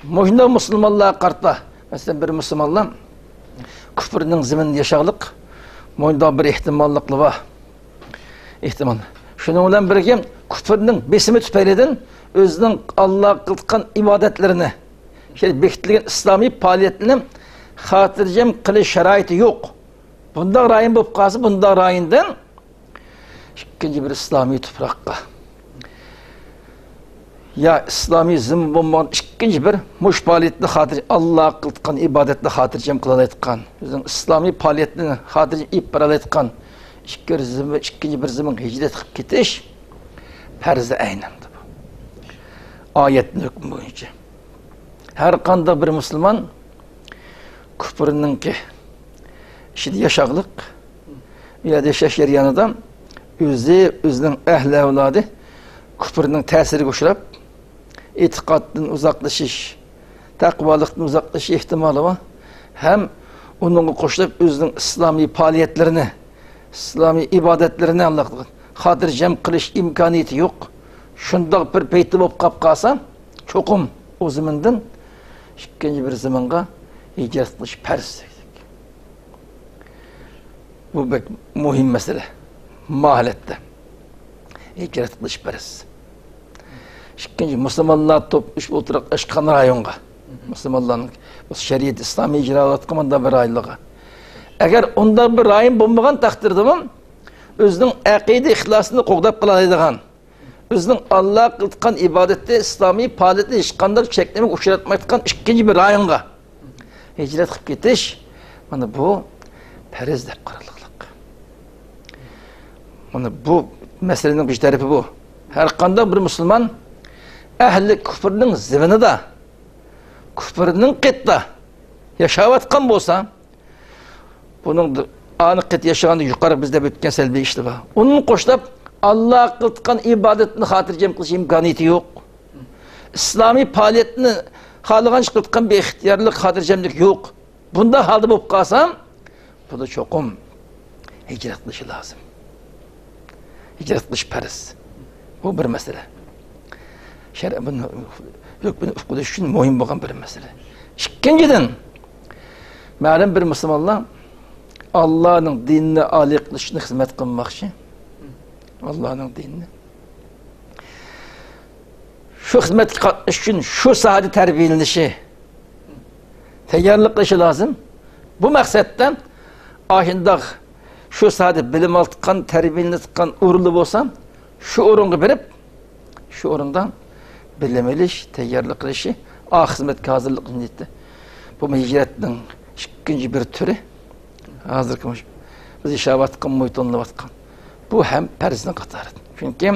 مۇشۇنداق مۇسۇلمانلارغا قارىتا، مەسىلەن، بىر مۇسۇلمانلار كۇپرنىڭ زېمىنىدا ياشاغلىق مۇشۇنداق بىر ئېھتىماللىقلىرى بار. ئېھتىمال. شۇنىڭ بىلەن بىرگە، كۇپرنىڭ بېسىمى تۈپەيلىدىن ئۆزىنىڭ ئاللاغا قىلىدىغان ئىبادەتلىرىنى، شۇ بېكىتىلگەن ئىسلامىي پائالىيەتنى خاتىرجەم قىلىش شارائىتى يوق. بۇنداق رايون بولۇپ قالسا، بۇنداق رايوندىن ئىككىنچى بىر ئىسلامىي تۇپراققا يا ئىسلامىي زېمىن بولمىغان ئىككىنچى بىر مۇشۇ پائالىيەتنى خاتىر-، ئاللاغا قىلىدىغان ئىبادەتنى خاتىرجەم قىلالايدىغان، ئۆزىنىڭ ئىسلامىي پائالىيەتنى خاتىرجەم ئېلىپ بارالايدىغان ئىككى بىر زېمىن، ئىككىنچى بىر زېمىنغا ھىجرەت قىلىپ كېتىش پەرزى ئەينىدۇر بۇ. ئايەتنىڭ ھۆكمى بويىچە ھەر قانداق بىر مۇسۇلمان كۇپرنىڭكى ئىچىدە ياشاغلىق، بۇ يەردە ياشاش جەريانىدا ئۆزى، ئۆزىنىڭ ئەھلى ئەۋلادى كۇپرنىڭ تەسىرىگە ئۇچراپ، ئېتىقادتىن ئۇزاقلىشىش، تەقۋالىقتىن ئۇزاقلىشىش ئېھتىمالى بار. ھەم ئۇنىڭغا قوشۇلۇپ ئۆزىنىڭ ئىسلامىي پائالىيەتلىرىنى، ئىسلامىي ئىبادەتلىرىنى خاتىرجەم قىلىش ئىمكانىيىتى يوق. شۇنداق بىر پەيتتە بولۇپ قاپ قالسا، چوقۇم ئۇ زېمىندىن ئىككىنچى بىر زېمىنغا ھىجرەت قىلىش پەرز. بۇ بەك مۇھىم مەسىلە. ما ھالەتتە ھىجرەت قىلىش پەرز. ئىككىنچى، مۇسۇلمانلار توپلىشىپ ئولتۇراقلاشقان رايونغا، مۇسۇلمانلارنىڭ بۇ شەرىئەت ئىسلامى ئىجرا قىلىۋاتقان مۇنداق بىر رايونلارغا. ئەگەر ئۇنداق بىر رايون بولمىغان تەقدىردىمۇ، ئۆزىنىڭ ئەقىدە ئىخلاسىنى قوغداپ قالالايدىغان، ئۆزىنىڭ ئاللاغا قىلىدىغان ئىبادىتى، ئىسلامىي پائالىيىتى ھېچقانداق چەكلىمىگە ئۇچراتمايدىغان ئىككىنچى بىر رايونغا ھىجرەت قىلىپ كېتىش، مانا بۇ پەرز دەپ قارىلىدۇ. مانا بۇ مەسىلىنىڭ بىر تەرىپى بۇ. ھەر قانداق بىر مۇسۇلمان ئەھلى كۇفرنىڭ زېمىنىدا، كۇفرنىڭ قېتىدا ياشاۋاتقان بولسا، بۇنىڭ ئانىقىت ياشىغاندا يۇقىرى بىز دەپ ئۆتكەن سەلبىي ئىشلار بار. ئۇنىڭ قوشۇلۇپ، ئاللاغا قىلىدىغان ئىبادەتنى خاتىرجەم قىلىش ئىمكانىيىتى يوق. ئىسلامىي پائالىيەتنى خالىغانچە قىلىدىغان بىر ئىختىيارلىق، خاتىرجەملىك يوق. بۇنداق ھالدا بولۇپ قالسا، بۇنى چوقۇم ھىجرەت قىلىشى لازىم. ھىجرەت قىلىش پەرز. بۇ بىر مەسىلە. شەرئ بۇنى ھۆكمىنى ئۇقۇش ئۈچۈن مۇھىم بولغان بىر مەسىلە. ئىككىنچىدىن، مەلۇم بىر مۇسۇلمانلار ئاللانىڭ دىنىنى ئالىي قىلىش ئۈچۈن خىزمەت قىلماقچى. ئاللانىڭ دىنىنى. شۇ خىزمەتكە قاتنىشىش ئۈچۈن شۇ ساھەدە تەربىيەلىنىشى، تەييارلىق قىلىشى لازىم. بۇ مەقسەتتە ئاشۇنداق شۇ ساھەدە بىلىم ئالىدىغان، تەربىيەلىنىدىغان ئورۇنلار بولسا، شۇ ئورۇنغا بېرىپ، شۇ ئورۇندا بىلىم ئېلىش، تەييارلىق قىلىشى، ئا خىزمەتكە ھازىرلىق نىيىتى. بۇمۇ ھىجرەتنىڭ ئىككىنچى بىر تۈرى. ھازىرقى مۇشۇ بىز ياشاۋاتقان، مۇھىت ئوينىلىۋاتقان. بۇ ھەم پەرزنىڭ قاتارىدىن. چۈنكى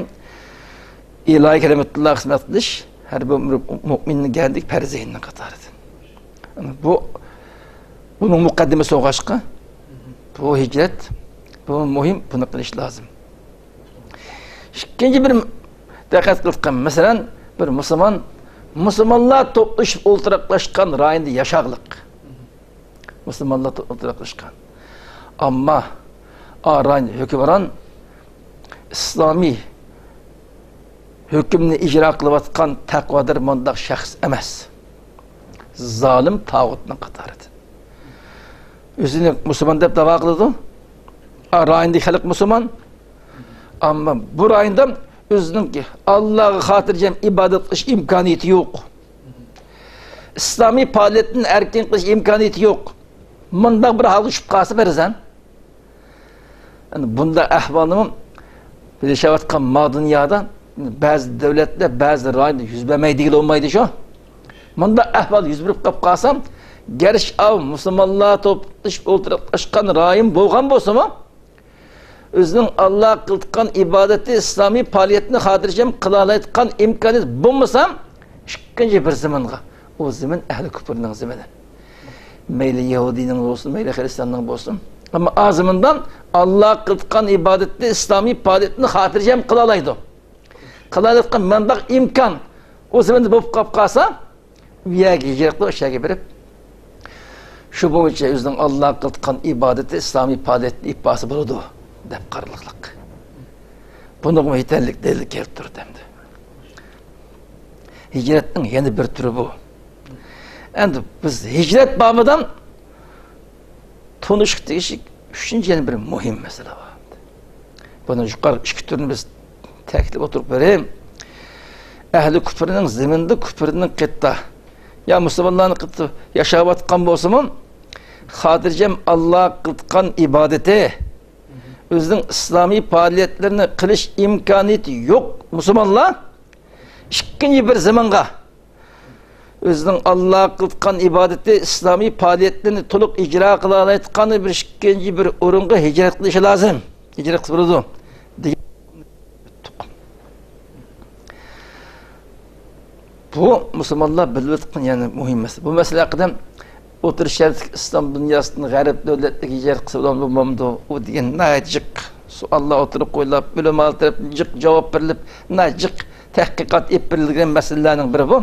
ئىلاھىي كەلىمەتۇللاغا خىزمەت قىلىش ھەر بىر مۇ-، مۇئمىننىڭ گەدىك پەرزىنىڭ قاتارىدىن. بۇ، بۇنىڭ مۇقەددىمىسى بولغاچقا، بۇ ھىجرەت، بۇ مۇھىم، بۇنى قىلىش لازىم. ئىككىنچى بىر دىققەت قىلىدىغان، مەسىلەن، بىر مۇسۇلمان، مۇسۇلمانلار توپلىشىپ ئولتۇراقلاشقان رايوندا ياشاغلىق. مۇسۇلمانلار تو-، ئولتۇراقلاشقان. ئەمما ئا رايون ھۆكۈمران ئىسلامىي ھۆكۈمنى ئىجرا قىلىۋاتقان تەقۋادار مۇنداق شەخس ئەمەس. زالىم تاغۇتنىڭ قاتارىدا. ئۆزىنى مۇسۇلمان دەپ داۋا قىلىدۇ. ئا، رايوندىكى خەلق مۇسۇلمان. ئەمما بۇ رايوندا ئۆزىنىڭ ئاللاغا خاتىرجەم ئىبادەت قىلىش ئىمكانىيىتى يوق. ئىسلامىي پائالىيەتنى ئەركىن قىلىش ئىمكانىيىتى يوق. مۇنداق بىر ھالغا چۈشۈپ قالسا پەرزەن. ئەنە بۇنداق ئەھۋالنىمۇ ياشاۋاتقان ما دۇنيادا بەزى دۆلەتلەر، بەزى رايوندا يۈز بەرمەي دېگىلى بولمايدۇ شۇ. مۇنداق ئەھۋال يۈز بېرىپ قاپ قالسا، گەرچە ئاۋۇ مۇسۇلمانلار توپلىشىپ ئولتۇراقلاشقان رايون بولغان بولسىمۇ، ئۆزىنىڭ ئاللاغا قىلىدىغان ئىبادىتى، ئىسلامىي پائالىيەتنى خاتىرجەم قىلالايدىغان ئىمكانىيەت بولمىسا، ئىككىنچى بىر زېمىنغا، ئۇ زېمىن ئەھلى كۇپرنىڭ زېمىنى. مەيلى يەھۇدىينىڭ بولسۇن، مەيلى خىرىستاننىڭ بولسۇن. ئەمما ئا زېمىندا ئاللاغا قىلىدىغان ئىبادەتنى، ئىسلامىي پائالىيەتنى خاتىرجەم قىلالايدۇ. قىلالايدىغان مۇنداق ئىمكان ئۇ زېمىندا بولۇپ قاپ قالسا، ئۇ يەرگە ھىجرەت قىلىپ، ئاشۇ يەرگە بېرىپ، شۇ بويىچە ئۆزىنىڭ ئاللاغا قىلىدىغان ئىبادىتى، ئىسلامىي پائالىيەتنى ئېلىپ بارسا بولىدۇ، دەپ قارىلىقلىق. بۇنىڭغا يېتەرلىك دەلىل كەلتۈردى ئەمدى. ھىجرەتنىڭ يەنە بىر تۈرى بۇ. ئەمدى بىز ھىجرەت بابىدا تونۇشقا تېگىشلىك ئۈچىنچى يەنە بىر مۇھىم مەسىلە بار. بۇنى يۇقىرى ئىككى تۈرنى بىز تەكىتلەپ ئولتۇرۇپ بېرەي. ئەھلى كۇپرنىڭ زېمىنىدا، كۇپرنىڭ قېتىدا يا مۇسۇلمانلارنىڭ قېتىدا ياشاۋاتقان بولسىمۇ، خاتىرجەم ئاللاغا قىلىدىغان ئىبادىتى، ئۆزىنىڭ ئىسلامىي پائالىيەتلىرىنى قىلىش ئىمكانىيىتى يوق مۇسۇلمانلار ئىككىنچى بىر زېمىنغا ئۆزىنىڭ ئاللاغا قىلىدىغان ئىبادىتى، ئىسلامىي پائالىيەتلىرىنى تولۇق ئىجرا قىلالايدىغان بىر ئىككىنچى بىر ئورۇنغا ھىجرەت قىلىشى لازىم. ھىجرەت قىلسا بولىدۇ دېگەن. بۇ مۇسۇلمانلار بىلىۋاتقان يەنە مۇھىم مەسىلە. بۇ مەسىلە ھەققىدە ئوتتۇرا شەرقتىكى ئىسلام دۇنياسىدىن غەرب دۆلەتلىرىگە ھىجرەت قىلسا بولامدۇ، بولمامدۇ؟ ئۇ دېگەن ناھايىتى جىق سوئاللار ئوتتۇرىغا قويۇلۇپ، ئۆلىمالار تەرەپتىن جىق جاۋاب بېرىلىپ، ناھايىتى جىق تەھقىقات ئېلىپ بېرىلگەن مەسىلىلەرنىڭ بىرى بۇ.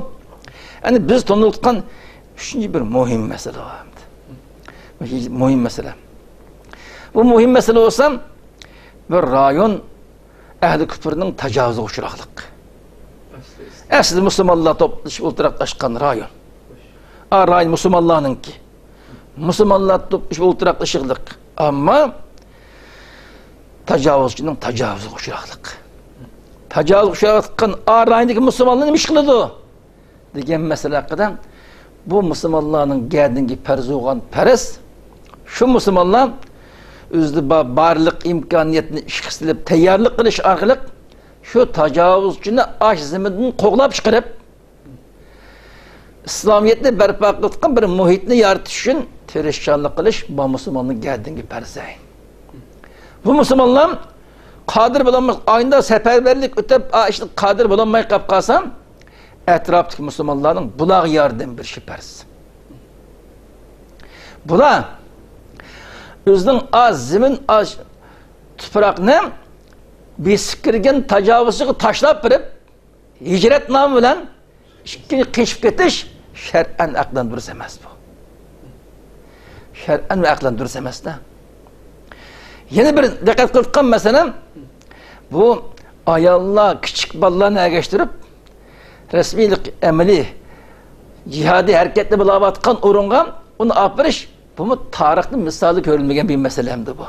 ئەنە بىز تونۇۋاتقان ئۈچىنچى بىر مۇھىم مەسىلە بار. مۇھىم مەسىلە. بۇ مۇھىم مەسىلە بولسا، بىر رايون ئەھلى كۇپرنىڭ تاجاۋۇزىغا ئۇچراقلىق. ئەسلى مۇسۇلمانلار توپلىشىپ ئولتۇراقلاشقان رايون. ئا، رايون مۇسۇلمانلارنىڭكى. مۇسۇلمانلار توپلىشىپ ئولتۇراقلىشىقلىق. ئەمما تاجاۋۇزچىنىڭ تاجاۋۇزىغا ئۇچراقلىق. تاجاۋۇزغا ئۇچراۋاتقان ئا رايوندىكى مۇسۇلمانلار نېمە ئىش قىلىدۇ دېگەن مەسىلە ھەققىدە، بۇ مۇسۇلمانلارنىڭ گەدىنىگە پەرز بولغان پەرز، شۇ مۇسۇلمانلار ئۆزىدە بار بارلىق ئىمكانىيەتنى ئىشقا سېلىپ تەييارلىق قىلىش ئارقىلىق شۇ تاجاۋۇزچىنى ئاش زېمىندىن قوغلاپ چىقىرىپ، ئىسلامىيەتنى بەرپا قىلىدىغان بىر مۇھىتنى يارىتىش ئۈچۈن تىرىشچانلىق قىلىش بۇ مۇسۇلماننىڭ گەدىنىگە پەرز. بۇ مۇسۇلمانلار قادىر بولالماس، ئاينىدا سەپەرۋەرلىك ئۆتەپ، ئا، ئىشقا قادىر بولالماي قاپ قالسا، ئەتراپتىكى مۇسۇلمانلارنىڭ بۇلارغا ياردەم بېرىشى پەرز. بۇلار ئۆزىنىڭ ئاز زېمىن، ئاز تۇپراقنى بېسىپ كىرگەن تاجاۋۇزچىغا تاشلاپ بېرىپ، ھىجرەتنامە بىلەن ئىككىنچى قېچىپ كېتىش شەرئەن ئەقلەن دۇرۇس ئەمەس بۇ. شەرئەن ۋە ئەقلەن دۇرۇس ئەمەس-دە. يەنە بىر دىققەت قىلىدىغان مەسىلە، بۇ ئاياللار، كىچىك بالىلارنى ئەگەشتۈرۈپ، رەسمىيلىك، ئەمەلىي جىھادىي ھەرىكەتنى بىلىۋاتقان ئورۇنغا ئۇنى ئاپىرىش، بۇمۇ تارىختا مىسالى كۆرۈلمىگەن بىر مەسىلە ئەمدى بۇ.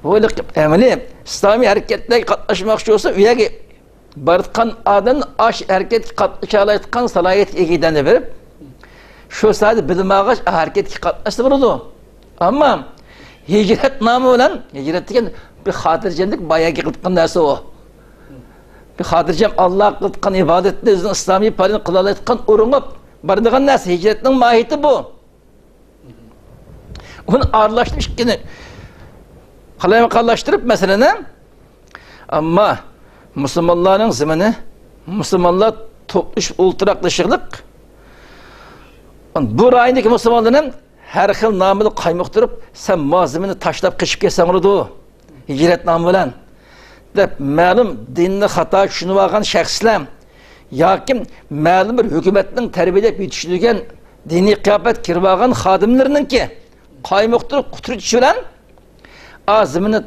بۇ ئەمەلىي ئىسلامىي ھەرىكەتلەرگە قاتناشماقچى بولسا، ئۇ يەرگە بارىدىغان ئادەم ئاش ھەرىكەتكە قاتنىشالايدىغان سالاھىيەتكە ئىگە ئىكەننى بىلىپ، شۇ ساھەدە بىلىم ئالغاچ، ھەرىكەتكە قاتناشسا بولىدۇ. ئەمما ھىجرەتنامە بىلەن، ھىجرەت دېگەن بىر خاتىرجەملىك باياقى قىلىدىغان نەرسە ئۇ. بىر خاتىرجەم ئاللاغا قىلىدىغان ئىبادەتنى ئۆزىنىڭ ئىسلامىي پائالىيىتىنى قىلالايدىغان ئورۇنغا بارىدىغان نەرسە، ھىجرەتنىڭ ماھىيىتى بۇ. ئۇنى ئارىلاشتۇرۇپ ئىككىنى قالايمىقانلاشتۇرۇپ مەسىلىنى، ئەمما مۇسۇلمانلارنىڭ زېمىنى، مۇسۇلمانلار توپلىشىپ ئولتۇراقلىشىقلىق، بۇ رايوندىكى مۇسۇلمانلارنى ھەر خىل نامىدا قايمۇقتۇرۇپ، سەن ما زېمىننى تاشلاپ قېچىپ كەتسەڭ بولىدۇ، ھىجرەتنامە بىلەن، دەپ مەلۇم دىننى خاتا چۈشىنىۋالغان شەخسلەر ياكى مەلۇم بىر ھۆكۈمەتنىڭ تەربىيەلەپ يېتىشتۈرگەن دىنىي قىياپەت كىرىۋالغان خادىملىرىنىڭكى قايمۇقتۇرۇپ قۇترىتىش بىلەن ئا زېمىننى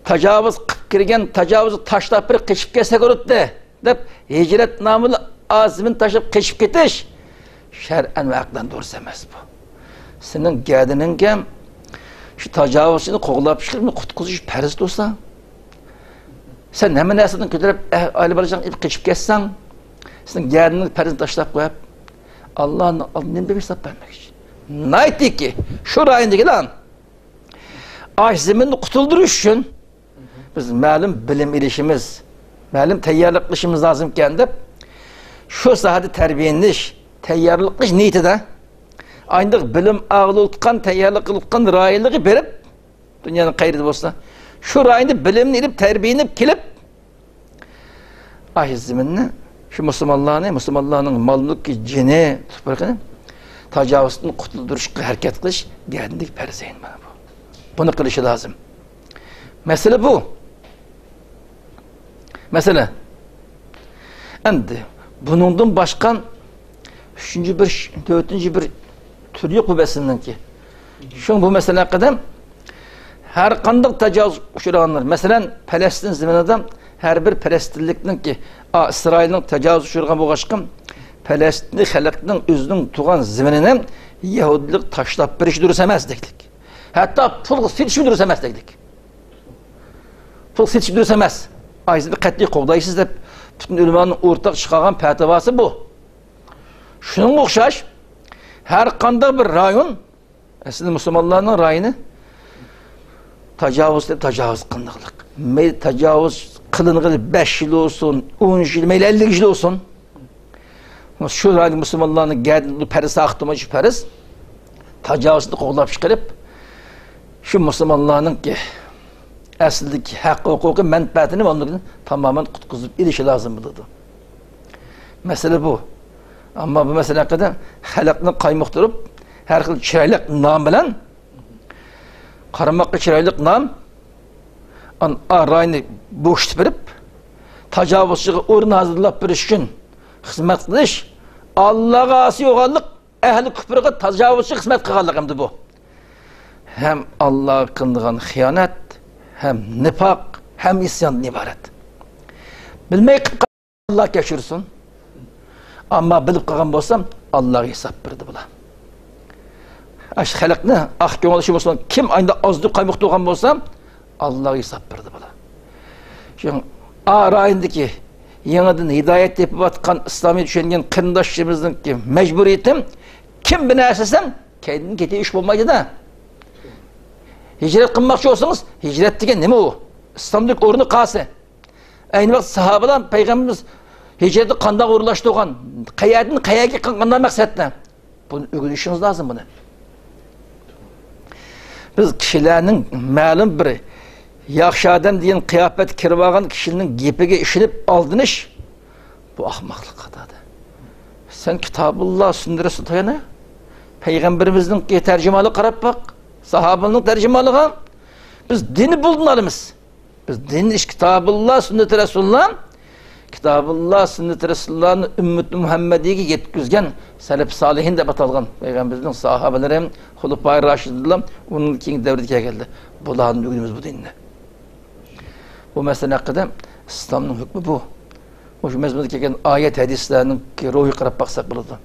تاجاۋۇز قىلىپ كىرگەن تاجاۋۇزنى تاشلاپ بېرىپ قېچىپ كەتسەك بولاتتى، دەپ ھىجرەتنامىلەر ئاز زېمىن تاشلاپ قېچىپ كېتىش شەرئەن ۋە ئەقلەن دۇرۇس ئەمەس بۇ. سېنىڭ گەدىنىڭگە شۇ تاجاۋۇزچىنى قوغلاپ چىقىپ قۇتقۇزۇش پەرز تۇرسا، سەن ھەممە نەرسىدىن كۆتۈرۈپ، ئە، ئائىلە بالىچاڭ ئېلىپ قېچىپ كەتسەڭ، سېنىڭ گەدىنىڭ پەرزىنى تاشلاپ قويۇپ، ئاللانىڭ ئالدىدا نېمە دەپ ھېساب بەرمەكچى؟ ناھايىتىكى شۇ رايوندىكىلەر ئاشۇ زېمىننى قۇتۇلدۇرۇش ئۈچۈن بىز مەلۇم بىلىم ئېلىشىمىز، مەلۇم تەييارلىق قىلىشىمىز لازىمكەن دەپ، شۇ ساھەدە تەربىيەلىنىش، تەييارلىق قىلىش نىيىتىدە، ئانداق بىلىم ئالىۋاتقان، تەييارلىق قىلىۋاتقان رايونلارغا بېرىپ، دۇنيانىڭ قەيەردە بولسا، شۇ رايوندا بىلىمنى ئېلىپ، تەربىيەلىنىپ كېلىپ، ئاشۇ زېمىننى، شۇ مۇسۇلمانلارنى، مۇسۇلمانلارنىڭ مال-مۈلكى، جېنى، تۇپرىقىنى تاجاۋۇزدىن قۇتۇلدۇرۇشقا ھەرىكەت قىلىش گەدىنىدىكى پەرزەيىن مانا بۇ. بۇنى قىلىشى لازىم. مەسىلە بۇ. مەسىلە. ئەمدى بۇنىڭدىن باشقا ئۈچىنچى بىر، تۆتىنچى بىر تۈر يوق بۇ مەسىلىنىڭكى. شۇڭا بۇ مەسىلە ھەققىدە ھەر قانداق تاجاۋۇز ئۇچرىغانلار، مەسىلەن، پەلەستىن زېمىنىدا ھەر بىر پەلەستىنلىكنىڭكى، ئا، ئىسرائىلنىڭ تاجاۋۇز ئۇچرىغان بولغاچقا، پەلەستىنلىك خەلقنىڭ ئۆزىنىڭ تۇغان زېمىنىنى يەھۇدىيلىق تاشلاپ بېرىشى دۇرۇس ئەمەس دېگلىك. ھەتتا پۇلغا سېتىشمۇ دۇرۇس ئەمەس دېگلىك. پۇل سېتىش دۇرۇس ئەمەس. ئايسىنى قەتئىي قوغدايسىز دەپ پۈتۈن ئۆلىمانىڭ ئورتاق چىقارغان پەتىۋاسى بۇ. شۇنىڭغا ئوخشاش، ھەر قانداق بىر رايون، ئەسلىدە مۇسۇلمانلارنىڭ رايونى تاجاۋۇز دەپ تاجاۋۇز قىلىنغانلىق. مەيلى تاجاۋۇز قىلىنغىلى بەش يىل بولسۇن، ئون يىل، مەيلى ئەللىك يىل بولسۇن. شۇ رايوندا مۇسۇلمانلارنىڭ گەدىنى پەرز ساقىتىمۇ شۇ پەرز. تاجاۋۇزنى قوغلاپ چىقىرىپ، شۇ مۇسۇلمانلارنىڭكى ئەسلىدىكى ھەق ھوقۇقى، مەنپەئەتىنى ئۇنىڭدىن تامامەن قۇتقۇزۇپ ئېلىشى لازىم بولىدۇ. مەسىلە بۇ. ئەمما بۇ مەسىلە ھەققىدە خەلقنى قايمۇقتۇرۇپ، ھەر خىل چىرايلىق نام بىلەن، قارىماققا چىرايلىق نام، ئان-، ئا رايوننى بوشىتىپ بېرىپ، تاجاۋۇزچىغا ئورۇن ھازىرلاپ بېرىش ئۈچۈن خىزمەت قىلىش، ئاللاغا ئاسىي بولغانلىق، ئەھلى كۇپرىغا تاجاۋۇزچى خىزمەت قىلغانلىق ئەمدى بۇ. ھەم ئاللاغا قىلىنغان خىيانەت، ھەم نىپاق، ھەم ئىسياندىن ئىبارەت. بىلمەي قىلىپ قالغان ئاللا كەچۈرسۇن. ئەمما بىلىپ قىلغان بولسام، ئاللاغا ھېساب بېرىدۇ بۇلار. ئاشۇ خەلقنى ئاق كۆڭۈل ئىشى بولسۇن، كىم ئاينىدا ئازدۇر قايمۇق تۇرغان بولسا، ئاللاغا ھېساب بېرىدۇ بۇلار. شۇڭا ئا رايوندىكى يېڭىدىن ھىدايەت تېپىۋاتقان، ئىسلامنى چۈشەنگەن قېرىنداشلىرىمىزنىڭكى مەجبۇرىيىتى، كىم بىر نەرسە دېسەم، كەينىدىن كېتىۋېرىش بولمايدۇ-دە. ھىجرەت قىلماقچى بولسىڭىز، ھىجرەت دېگەن نېمە ئۇ؟ ئىسلامدىكى ئورنى قايسى؟ ئەينى ۋاقىت ساھابىلار پەيغەمبىرىمىز ھىجرەتنى قانداق ئورۇنلاشتۇرغان؟ قەيەردىن قەيەرگە قىلغان، قانداق مەقسەتتە؟ بۇنى ئۆگىنىشىڭىز لازىم بۇنى. بىز كىشىلەرنىڭ مەلۇم بىر ياخشى ئادەم دېگەن قىياپەتكە كىرىۋالغان كىشىنىڭ گېپىگە ئىشىنىپ ئالدىنىش، بۇ ئاخماقلىق خاتادۇر. سەن كىتابۇللا، سۈننەت رەسۇل تايىنى، پەيغەمبىرىمىزنىڭكى تەرجىمىھالىغا قاراپ باق، ساھابىنىڭ تەرجىمىھالىغا. بىز دىننى بۇندىن ئالىمىز. بىز دىن ئىش كىتابۇللا، سۈننەت رەسۇلۇللا، كىتابۇللا، سۈننەت رەسۇلۇللانى ئۈممىتى مۇھەممەدىيگە يەتكۈزگەن سەلەپ سالىھىن دەپ ئاتالغان پەيغەمبىرىمىزنىڭ ساھابىلىرى، خۇلىپائى راشىدىنلار، ئۇنىڭدىن كېيىنكى دەۋردە كەلگەنلەر. بۇلاردىن ئۆگىنىمىز بۇ دىننى. بۇ مەسىلە ھەققىدە ئىسلامنىڭ ھۆكمى بۇ. مۇشۇ مەزمۇندا كەلگەن ئايەت، ھەدىسلەرنىڭكى روھىغا قاراپ باقساق بولىدۇ.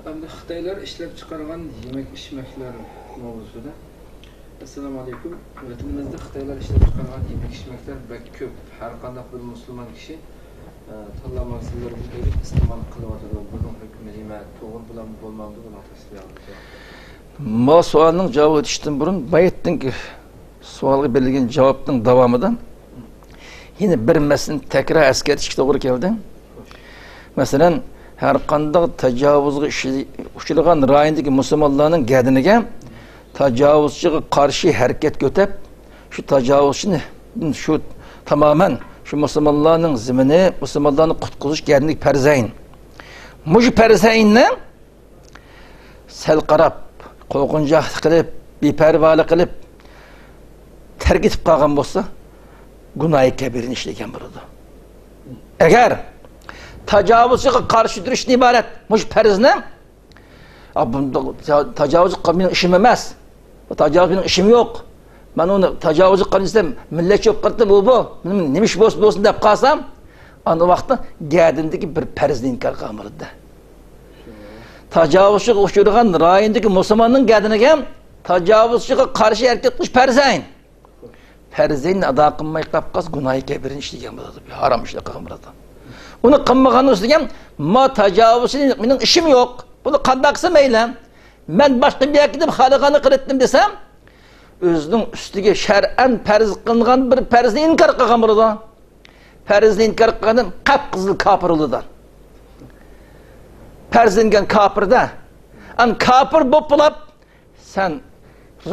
ئەمدى خىتايلار ئىشلەپ چىقارغان يېمەك ئىچمەكلەر ماۋزۇسىدا. ئەسسالامۇ ئەلەيكۇم. ۋەتىنىمىزدە خىتايلار ئىشلەپ چىقارغان يېمەك ئىچمەكلەر بەك كۆپ. ھەر قانداق بىر مۇسۇلمان كىشى، ئە، تاللا ماگىزىنلىرىدىن ئېلىپ ئىستېمال قىلىۋاتىدۇ. بۇنىڭ ھۆكمى نېمە؟ توغرا بولامدۇ، بولمامدۇ؟ بۇنىڭ تەپسىلىي ھالىتى. ما سوئالنىڭ جاۋاب ئېتىشتىن بۇرۇن، بايىتتىنكى سوئالغا بېرىلگەن جاۋابنىڭ داۋامىدا يەنە بىر مەسىلىنى تەكرار ئەسكەرتىشكە توغرا كەلدى. مەسىلەن، ھەر قانداق تاجاۋۇزغا ئۇچ-، ئۇچرىغان رايوندىكى مۇسۇلمانلارنىڭ گەدىنىگە تاجاۋۇزچىغا قارشى ھەرىكەت كۆتەپ، شۇ تاجاۋۇزچىنى، شۇ تامامەن شۇ مۇسۇلمانلارنىڭ زېمىنى، مۇسۇلمانلارنى قۇتقۇزۇش گەدىنىدىكى پەرزەيىن. مۇشۇ پەرزەيننى سەل قاراپ، قورقۇنچاقلىق قىلىپ، بىپەرۋالىق قىلىپ، تەرك ئېتىپ قالغان بولسا، گۇناھى كەبىرىنى ئىشلىگەن بولىدۇ. ئەگەر تاجاۋۇزچىغا قارشى تۇرۇشتىن ئىبارەت مۇشۇ پەرزنى، «ئا، بۇنداق تا-، تاجاۋۇز قىلغان مېنىڭ ئىشىم ئەمەس. تاجاۋۇز مېنىڭ ئىشىم يوق. مەن ئۇنى تاجاۋۇزچى قىلىپ مىللەتچى بولۇپ قالدى بۇ، بۇ. نېمە ئىش بولسا بولسۇن دەپ قالسام، ئانا ۋاقىتتا گەدىنىدىكى بىر پەرزنى ئىنكار قىلغان بولىدۇ. تاجاۋۇزچىغا ئۇچرىغان رايوندىكى مۇسۇلماننىڭ گەدىنىگە تاجاۋۇزچىغا قارشى ھەرىكەت قىلىش پەرزەين. پەرزەينى ئادا قىلماي قاپ قالسا، گۇناھى كەبىرىنى ئىشلىگەن بولىدۇ، ھارام ئىشلار قىلغان بولىدۇ. ئۇنى قىلمىغان ئۈستىگە، ما تاجاۋۇزچى مېنىڭ ئىشىم يوق، بۇنى قانداق قىلسا مەيلى، مەن باشقا بىر يەرگە كېتىپ خالىغاننى قىلىۋەتتىم دېسە، ئۆزىنىڭ ئۈستىگە شەرئەن پەرز قىلىنغان بىر پەرزنى ئىنكار قىلغان بولىدۇ. پەرزنى ئىنكار قىلغاندىن قاپقىزىل كاپىر بولىدۇ. پەرزنى ئىنكار كاپىردە، ئەن كاپىر بولۇپ بولۇپ، سەن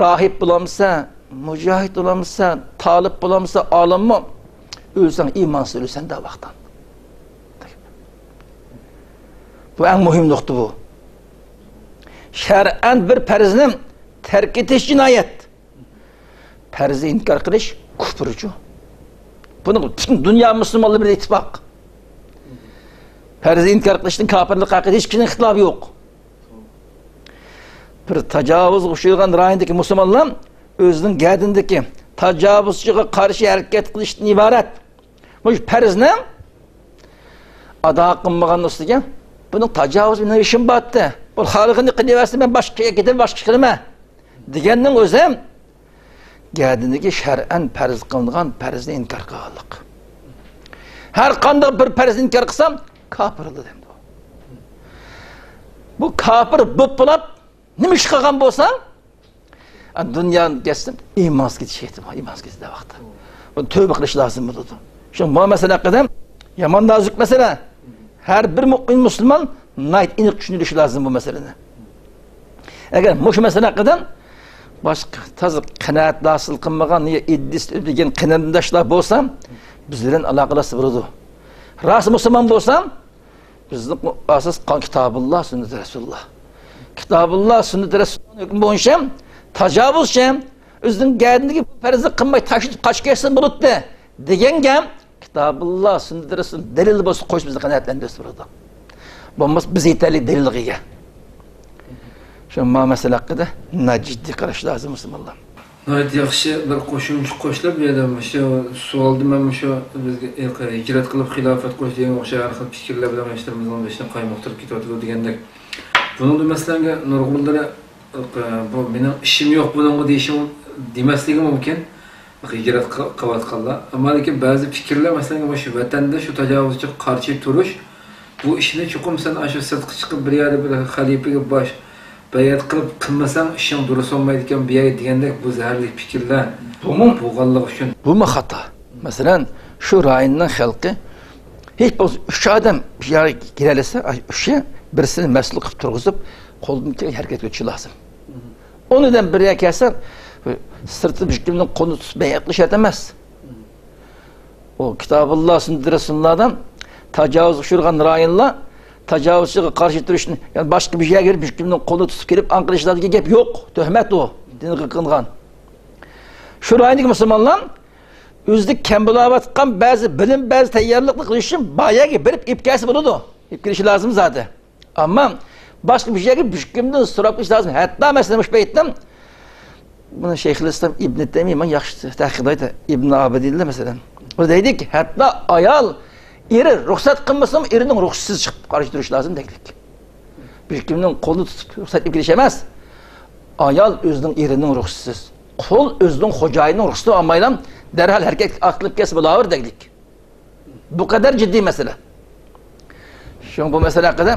راھىب بولامسەن، مۇجاھىد بولامسەن، تالىپ بولامسەن، ئالىممۇ، ئۆلسەڭ ئىمانسىز ئۆلىسەن دەۋاقتان. بۇ ئەڭ مۇھىم نۇقتا بۇ. شەرئەن بىر پەرزنى تەرك ئېتىش جىنايەت. پەرزنى ئىنكار قىلىش كۇفرچۇ. بۇنىڭ پۈتۈن دۇنيا مۇسۇلمانلىرى بىلەن ئىتتىپاق. پەرزنى ئىنكار قىلىشتىن كاپىرلىق ھەققىدە ھېچ كىشىنىڭ ئىختىلاپى يوق. بىر تاجاۋۇزغا ئۇچرىغان رايوندىكى مۇسۇلمانلار ئۆزىنىڭ گەدىنىدىكى تاجاۋۇزچىغا قارشى ھەرىكەت قىلىشتىن ئىبارەت مۇشۇ پەرزنى ئادا قىلمىغان ئۈستىگە، بۇنىڭ تاجاۋۇز مېنىڭ ئىشىم بارتتى، بۇ خالىغىنى قىلىۋەرسە، مەن باشقا يەرگە كېتىمەن، باشقا ئىش قىلىمەن دېگەننىڭ ئۆزى گەدىنىگە شەرئەن پەرز قىلىنغان پەرزنى ئىنكار قىلغانلىق. ھەر قانداق بىر پەرزنى ئىنكار قىلسام، كاپىر بولىدۇ دەيدۇ. بۇ كاپىر بولۇپ بولۇپ نېمە ئىش قىلغان بولسا، دۇنيانى كەتسۇن، ئىمانسىز كېتىش ئېھتىمال، ئىمانسىز كېتىش دەۋاقتى. بۇ تۆۋبە قىلىش لازىم بولىدۇ. شۇ بۇ مەسىلە ھەققىدە يامان نازۇك مەسىلە. ھەر بىر مۇئمىن مۇسۇلمان ناھايىتى ئېنىق چۈشىنىشى لازىم بۇ مەسىلىنى. ئەگەر مۇشۇ مەسىلە ھەققىدە باشقا تازا قانائەت ھاسىل قىلمىغان يا ئىددىسى دېگەن قېرىنداشلار بولسا، بىز بىلەن ئالاقىلەشسە بولىدۇ. راست مۇسۇلمان بولسا، بىزنىڭ ئاساس قان كىتابۇللا، سۈننىتى رەسۇلۇللا. كىتابۇللا، سۈننىتى رەسۇلۇللا ھۆكمى بويىچە تاجاۋۇزچى ئۆزىنىڭ گەدىنىدىكى پەرزنى قىلماي تاشلىتىپ قاچىپ كەتسە بولاتتى دېگەن گەپ كىتابۇللا، سۈننىتى رەسۇل دەلىل بولسا قويسا بىزنى قانائەتلەندۈرسە بولىدۇ. بولمىسا بىز يېتەرلىك دەلىلگە ئىگە. شۇ ما مەسىلە ھەققىدە ناجىددىي قاراش لازىم مۇسۇلمانلار. ناھايىتى ياخشى بىر قوشۇمچە قوشۇلۇپ، بۇ يەردە مۇشۇ سوئالدا مەن مۇشۇ بىزگە ھېلىقى ھىجرەت قىلىپ خىلاپەت قۇرۇش دېگەن ئوخشاش ھەر خىل پىكىرلەر بىلەن ياشلىرىمىزنىڭ بېشىنى قايمۇقتۇرۇپ كېتىۋاتىدۇ دېگەندەك. بۇنىڭدا مەسىلەن نۇرغۇنلىرى، بۇ مېنىڭ ئىشىم يوق بۇنىڭغا دېيىشى، دېمەسلىكى مۇمكىن. ھىجرەت قىل-، قىلىۋاتقانلار. ئەمما لېكىن بەزى پىكىرلەر، مەسىلەن، مۇشۇ ۋەتەندە شۇ تاجاۋۇزچىغا قارشى تۇرۇش، بۇ ئىشنى چوقۇم سەن ئاشۇ سىرتقا چىقىپ بىر يەردە بىر خەلىپىگە باش بەيئەت قىلىپ قىلمىساڭ ئىشىڭ دۇرۇس بولمايدىكەن بۇ يەرگە دېگەندەك بۇ زەھەرلىك پىكىرلەر بولغانلىقى ئۈچۈن. بۇمۇ خاتا. مەسىلەن، شۇ رايوننىڭ خەلقى ھېچ بولمىسا ئۈچ ئادەم بىر يەرگە كېلەلىسە، ئاي، ئۈچى بىرسىنى مەسئۇل قىلىپ تۇرغۇزۇپ، قولدىن كەلگەن ھەرىكەتكە ئۆتۈشى لازىم. ئۇنىڭدىن بىر يەرگە كەلسە، سىرتى بىر كىمنىڭ قولىنى تۇتۇپ بەيئەت قىلىش شەرت ئەمەس. ئۇ كىتابۇللا، سۈننىتى رەسۇلۇللادا تاجاۋۇزغا ئۇچرىغان رايونلار تاجاۋۇزچىغا قارشى تۇرۇشنى، يەنى باشقا بىر يەرگە بېرىپ، بىر كىمنىڭ قولىنى تۇتۇپ كېلىپ ئاڭقىرىشلار دېگەن گەپ يوق. تۆھمەت ئۇ، دىنغا قىلىنغان. شۇ رايوندىكى مۇسۇلمانلار ئۆزىدە كەم بولاۋاتقان بەزى بىلىم، بەزى تەييارلىقنى قىلىش ئۈچۈن بار يەرگە بېرىپ ئېلىپ كەلسە بولىدۇ. ئېلىپ كېلىشى لازىم زادى. ئەمما باشقا بىر يەرگە بىر كىمدىن سوراپ كېلىش لازىم. ھەتتا مەسىلەن مۇشۇ پەيتتە بۇنى شەيخۇل ئىسلام ئىبنى تەيمىيە مانا ياخشى تەھقىق قىلىدۇ. ئىبنى ئابىدىنلا مەسىلەن. ئۇ دەيدىكى، ھەتتا ئايال ئېرى رۇخسەت قىلمىسىمۇ ئېرىنىڭ رۇخسىتىسىز چىقىپ قارشى تۇرۇش لازىم دەيدىكى. بىر كىمنىڭ قولىنى تۇتۇپ رۇخسەت ئېلىپ كېلىش ئەمەس. ئايال ئۆزىنىڭ ئېرىنىڭ رۇخسىتىسىز. قۇل ئۆزىنىڭ خوجايىنىنىڭ رۇخسىتىنى ئالمايلا دەرھال ھەرىكەتكە ئاتلىنىپ كەتسە بولاۋېرىدۇ دەيدىكى. بۇ قەدەر جىددىي مەسىلە. شۇڭا بۇ مەسىلە ھەققىدە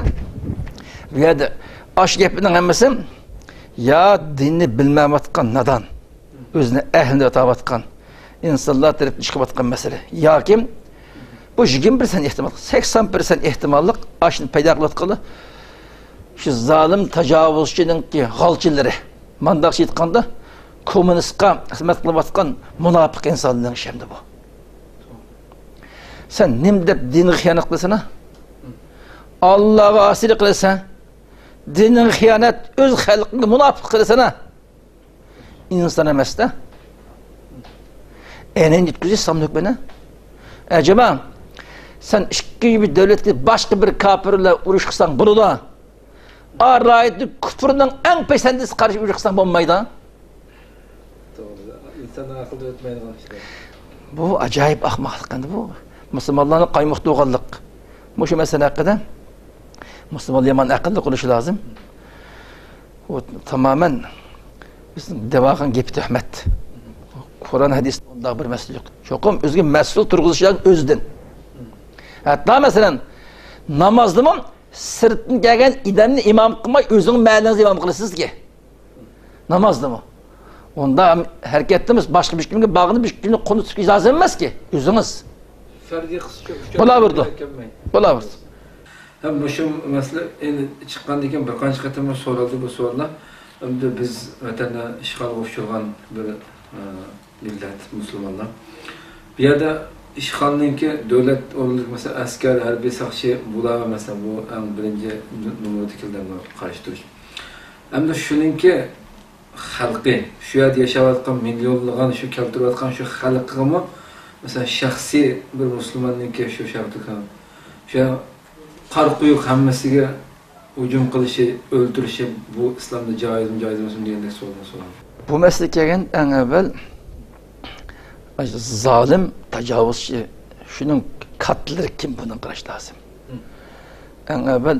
بۇ يەردە ئاشۇ گەپنىڭ ھەممىسى يا دىننى بىلمەيۋاتقان نادان، ئۆزىنى ئەھلى دەپ ئاتاۋاتقان ئىنسانلار تەرىپىدىن چىقىۋاتقان مەسىلە. ياكى بۇ يىگىرمە پىرسەنت ئېھتىمال، سەكسەن پىرسەنت ئېھتىماللىق ئاشۇنى پەيدا قىلىۋاتقانلار شۇ زالىم تاجاۋۇزچىنىڭكى غالچىلىرى، مانداقچە ئېيتقاندا، كوممۇنىستقا خىزمەت قىلىۋاتقان مۇناپىق ئىنسانلارنىڭ ئىشى ئەمدى بۇ. سەن نېمە دەپ دىنغا خىيانەت قىلىسەن ھە؟ ئاللاغا ئاسىيلىق قىلىسەن، دىنىڭغا خىيانەت، ئۆز خەلقىڭگە مۇناپىق قىلىسەن ھە؟ ئىنسان ئەمەس-دە. ئەينەن يەتكۈزۈش ئىسلام ھۆكمىنى. ئەجەبا، سەن ئىككى بىر دۆلەتكە باشقا بىر كاپىر بىلەن ئۇرۇش قىلساڭ بولىدۇ. ئا رايوندا كۇفرنىڭ ئەڭ پەسەندىسىگە قارشى ئۇرۇش قىلساڭ بولمايدۇ. ئىنساننىڭ ئەقلىدىن ئۆتمەيدىغان ئىشلار. بۇ ئاجايىپ ئاخماقلىق ئەمدى بۇ. مۇسۇلمانلارنى قايمۇقتۇرغانلىق. مۇشۇ مەسىلە ھەققىدە مۇسۇلمانلار يامان ئەقىللىق بولۇشى لازىم. ئۇ تامامەن بىزنىڭ دەۋاخان گېپى تۆھمەت. قۇرئان ھەدىستە ئۇنداق بىر مەسىلە يوق. چوقۇم ئۆزىگە مەسئۇل تۇرغۇزۇش لازىم ئۆزىدىن. ھەتتا مەسىلەن، نامازدىمۇ سىرتتىن كەلگەن ئادەمنى ئىمام قىلماي، ئۆزىڭىز مەھەللىڭىزدە ئىمام قىلىسىزكى. نامازدىمۇ. ئۇنداق ھەرىكەتتىمىز، باشقا بىر كىمگە باغلىنىپ، بىر كىمنى قونۇتۇشقا ئىجازە بەرمەسكى، ئۆزىڭىز. پەردىي قىسىچ ئۈچ بولاۋېرىدۇ. كەلمەي. بولاۋېرىدۇ. ھەم مۇشۇ مەسىلە ئەمدى چىققاندىن كېيىن بىر قانچە قېتىم سورالدى بۇ سوئاللار. ئەمدى بىز ۋەتەندە ئىشغالغا ئۇچرىغان بىر، ئە، مىللەت، مۇسۇلمانلار. بۇ يەردە ئىشغالنىڭكى دۆلەت ئورنىدىكى، مەسىلەن، ئەسكەر، ھەربىي ساقچى، بۇلار، مەسىلەن، بۇ ئەڭ بىرىنچى نومۇردا كېلىدۇ قارشى تۇرۇش. ئەمدى شۇنىڭكى خەلقى، شۇ يەردە ياشاۋاتقان مىليونلىغان شۇ كەلتۈرۈۋاتقان شۇ خەلقىگىمۇ، مەسىلەن، شەخسىي بىر مۇسۇلماننىڭكى شۇ شەرقىي، شۇ قارا قويۇق ھەممىسىگە ھۇجۇم قىلىشى، ئۆلتۈرۈشى، بۇ ئىسلامدا جايىزمۇ، جايىز ئەمەسمۇ دېگەندەك سوئالنى سوراڭ. بۇ مەسىلىگە كەلگەندە، ئەڭ ئەۋۋەل زالىم، تاجاۋۇزچى، شۇنىڭ كاتتىلىرى كىم، بۇنى قاراش لازىم. ئەڭ ئەۋۋەل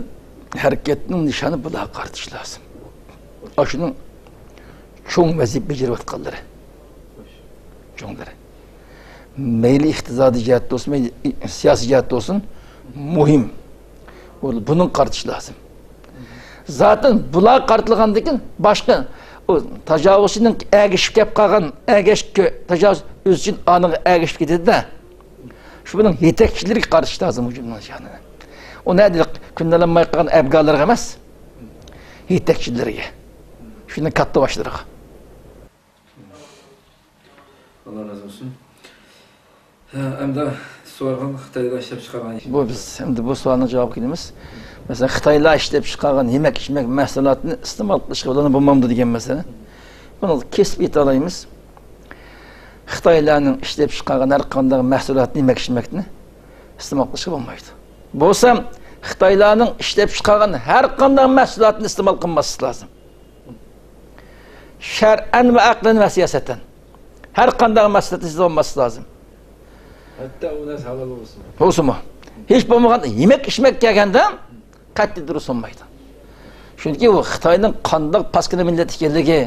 ھەرىكەتنىڭ نىشانى بۇلارغا قارىتىش لازىم. ئاشۇنىڭ چوڭ ۋەزىپە بېجىرىۋاتقانلىرى. چوڭلىرى. مەيلى ئىقتىسادىي جەھەتتە بولسۇن، مەيلى سىياسىي جەھەتتە بولسۇن، مۇھىم. بۇ-، بۇنىڭغا قارىتىش لازىم. زاتەن بۇلارغا قارىتىلغاندىن كېيىن باشقا، ئۇ تاجاۋۇزچىنىڭ ئەگىشىپ كەپ قالغان، ئەگەشكە، تاجاۋۇز ئۆزى ئۈچۈن ئانىڭغا ئەگىشىپ كېتىدۇ-دە. شۇ بۇنىڭ يېتەكچىلىرىگە قارىتىش لازىم ھۇجۇمنىڭ نىشانىنى. ئۇ نەدە كۈندىلەنمەي قالغان ئەبگالىرىغا ئەمەس، يېتەكچىلىرىگە. شۇنىڭ كاتتا باشلىرىغا. ئاللا رازى بولسۇن. ھە، ئەمدى سورىغان خىتايلار ئىشلەپ چىقارغان. بۇ بىز ئەمدى بۇ سوئالنىڭ جاۋابىغا كېلىمىز. مەسىلەن، خىتايلار ئىشلەپ چىقارغان يېمەك-ئىچمەك مەھسۇلاتىنى ئىستېمال قىلىشقا بولىدۇ، بولمامدۇ دېگەن مەسىلە. بۇنى كېسىپ ئېيتالايمىز. خىتايلارنىڭ ئىشلەپ چىقارغان ھەر قانداق مەھسۇلاتنى، يېمەك-ئىچمەكنى ئىستېمال قىلىشقا بولمايدۇ. بولسا خىتايلارنىڭ ئىشلەپ چىقارغان ھەر قانداق مەھسۇلاتنى ئىستېمال قىلماسلىق لازىم. شەرئەن ۋە ئەقلەن ۋە سىياسەتەن. ھەر قانداق مەھسۇلاتنى ئىستېمال قىلماسلىق لازىم. ھەتتا ئۇ نەرسە ھالال بولسىمۇ. بولسىمۇ. ھېچ بولمىغاندا يېمەك-ئىچمەك كەلگەندە قەتئىي دۇرۇس بولمايدۇ. چۈنكى ئۇ خىتاينىڭ قانداق پاسكىنا مىللەت ئىكەنلىكى،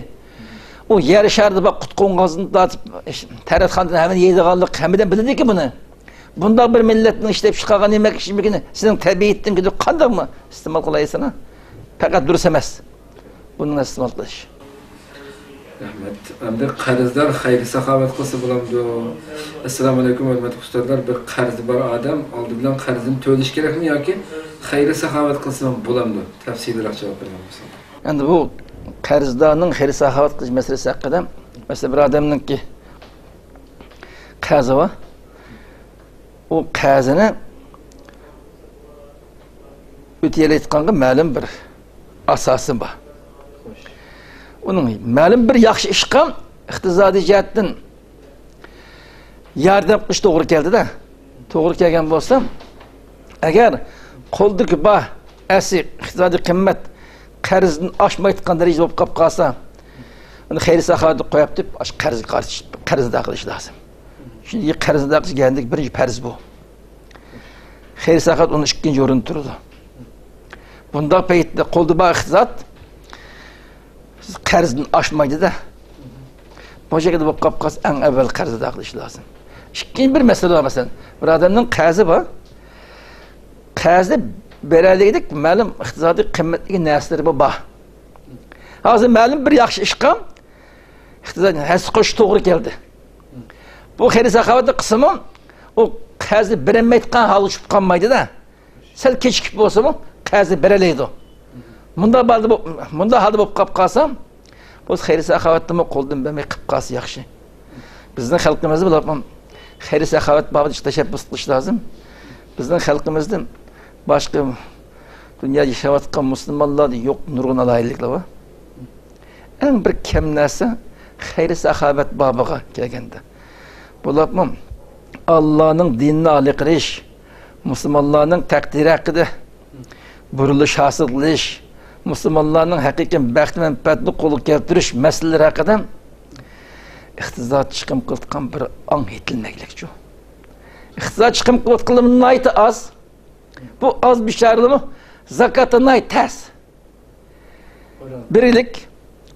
ئۇ يەر شارىدا بار قۇت-قوڭغۇزدىن تارتىپ، تەرەتخانىدىن ھەممىنى يەيدىغانلىق ھەممىدىن بىلىدىكى بۇنى. بۇنداق بىر مىللەتنىڭ ئىشلەپ چىقارغان يېمەك-ئىچمىكىنى سېنىڭ تەبىئىتىڭ كېلىپ قانداقمۇ ئىستېمال قىلالايسەن؟ پەقەت دۇرۇس ئەمەس. بۇنى ئىستېمال قىلىش. رەھمەت. ئەمدى قەرزدار خەير-ساخاۋەت قىلسا بولامدۇ؟ ئەسسالامۇئەلەيكۇم، ھۆرمەتلىك ئۇستازلار. بىر قەرزى بار ئادەم ئالدى بىلەن قەرزىنى تۆلىشى كېرەكمۇ ياكى خەير-ساخاۋەت قىلسا بولامدۇ؟ تەپسىلىيراق جاۋاب بەرگەن بولساڭ. ئەمدى بۇ قەرزدارنىڭ خەير-ساخاۋەت قىلىش مەسىلىسى ھەققىدە، مەسىلەن، بىر ئادەمنىڭكى قەرزى بار. ئۇ قەرزىنى ئۆتىيەلەيدىغانغا مەلۇم بىر ئاساسى بار. ئۇنىڭ مەلۇم بىر ياخشى ئىشقا ئىقتىسادىي جەھەتتىن ياردەم قىلىش توغرا كەلدى-دە. توغرا كەلگەن بولسا، ئەگەر قولدىكى بار ئەسلى ئىقتىسادىي قىممەت قەرزدىن ئاشمايدىغان دەرىجىدە بولۇپ قاپ قالسا، ئۇنى خەير-ساخاۋەتكە قويۇپ، ئاشۇ قەرزگە قارىتىش، قەرز ئادا قىلىش لازىم. چۈنكى قەرز ئادا قىلىش دېگەندىكى بىرىنچى پەرز بۇ. خەير-ساخاۋەت ئۇنىڭ ئىككىنچى ئورۇندا تۇرىدۇ. بۇنداق پەيتتە قولدا بار ئىقتىساد قەرزدىن ئاشمايدۇ-دە. بۇ شەكىلدە بولۇپ قاپ قالسا، ئەڭ ئەۋۋەل قەرز ئادا قىلىش لازىم. ئىككىنچى بىر مەسىلە بار، مەسىلەن، بىر ئادەمنىڭ قەرزى بار. قەرزنى بېرەلىگۈدەك مەلۇم ئىقتىسادىي قىممەتلىك نەرسىلىرى بار. ھازىر مەلۇم بىر ياخشى ئىشقا ئىقتىسادىي ھەسسە قوشۇش توغرا كەلدى. بۇ خەير-ساخاۋەتنى قىلسىمۇ، ئۇ قەرزنى بېرەلمەيدىغان ھالغا چۈشۈپ قالمايدۇ-دە. سەل كېچىكىپ بولسىمۇ، قەرزنى بېرەلەيدۇ. مۇنداق ھالدا بولۇپ، مۇنداق ھالدا بولۇپ قاپ قالسا، بۇ خەير-ساخاۋەتنىمۇ قولدىن بەرمەي قىلىپ قالسا ياخشى. بىزنىڭ خەلقىمىزدە بولۇپمۇ خەير-ساخاۋەت بابىدا تەشەببۇس قىلىش لازىم. بىزنىڭ خەلقىمىزدىن باشقا دۇنيادا ياشاۋاتقان مۇسۇلمانلاردا يوق نۇرغۇن ئالاھىدىلىكلەر بار. ئەڭ بىر كەم نەرسە خەير-ساخاۋەت بابىغا كەلگەندە، بولۇپمۇ ئاللانىڭ دىنىنى ئالىي قىلىش، مۇسۇلمانلارنىڭ تەقدىرى ھەققىدە بۇرۇلۇش ھاسىل قىلىش، مۇسۇلمانلارنىڭ ھەقىقىي بەخت-مەنپەئەتنى قولغا كەلتۈرۈش مەسىلىلىرى ھەققىدە ئىقتىساد چىقىم قىلىۋاتقان بىر ئاڭ يېتىلمەگلىكچۇ. ئىقتىساد چىقىم قىلىۋاتقانلىرىمۇ ناھايىتى ئاز. بۇ ئاز بىچارىلىرىمۇ زاكاتتا ناھايىتى تەس. بىرلىك.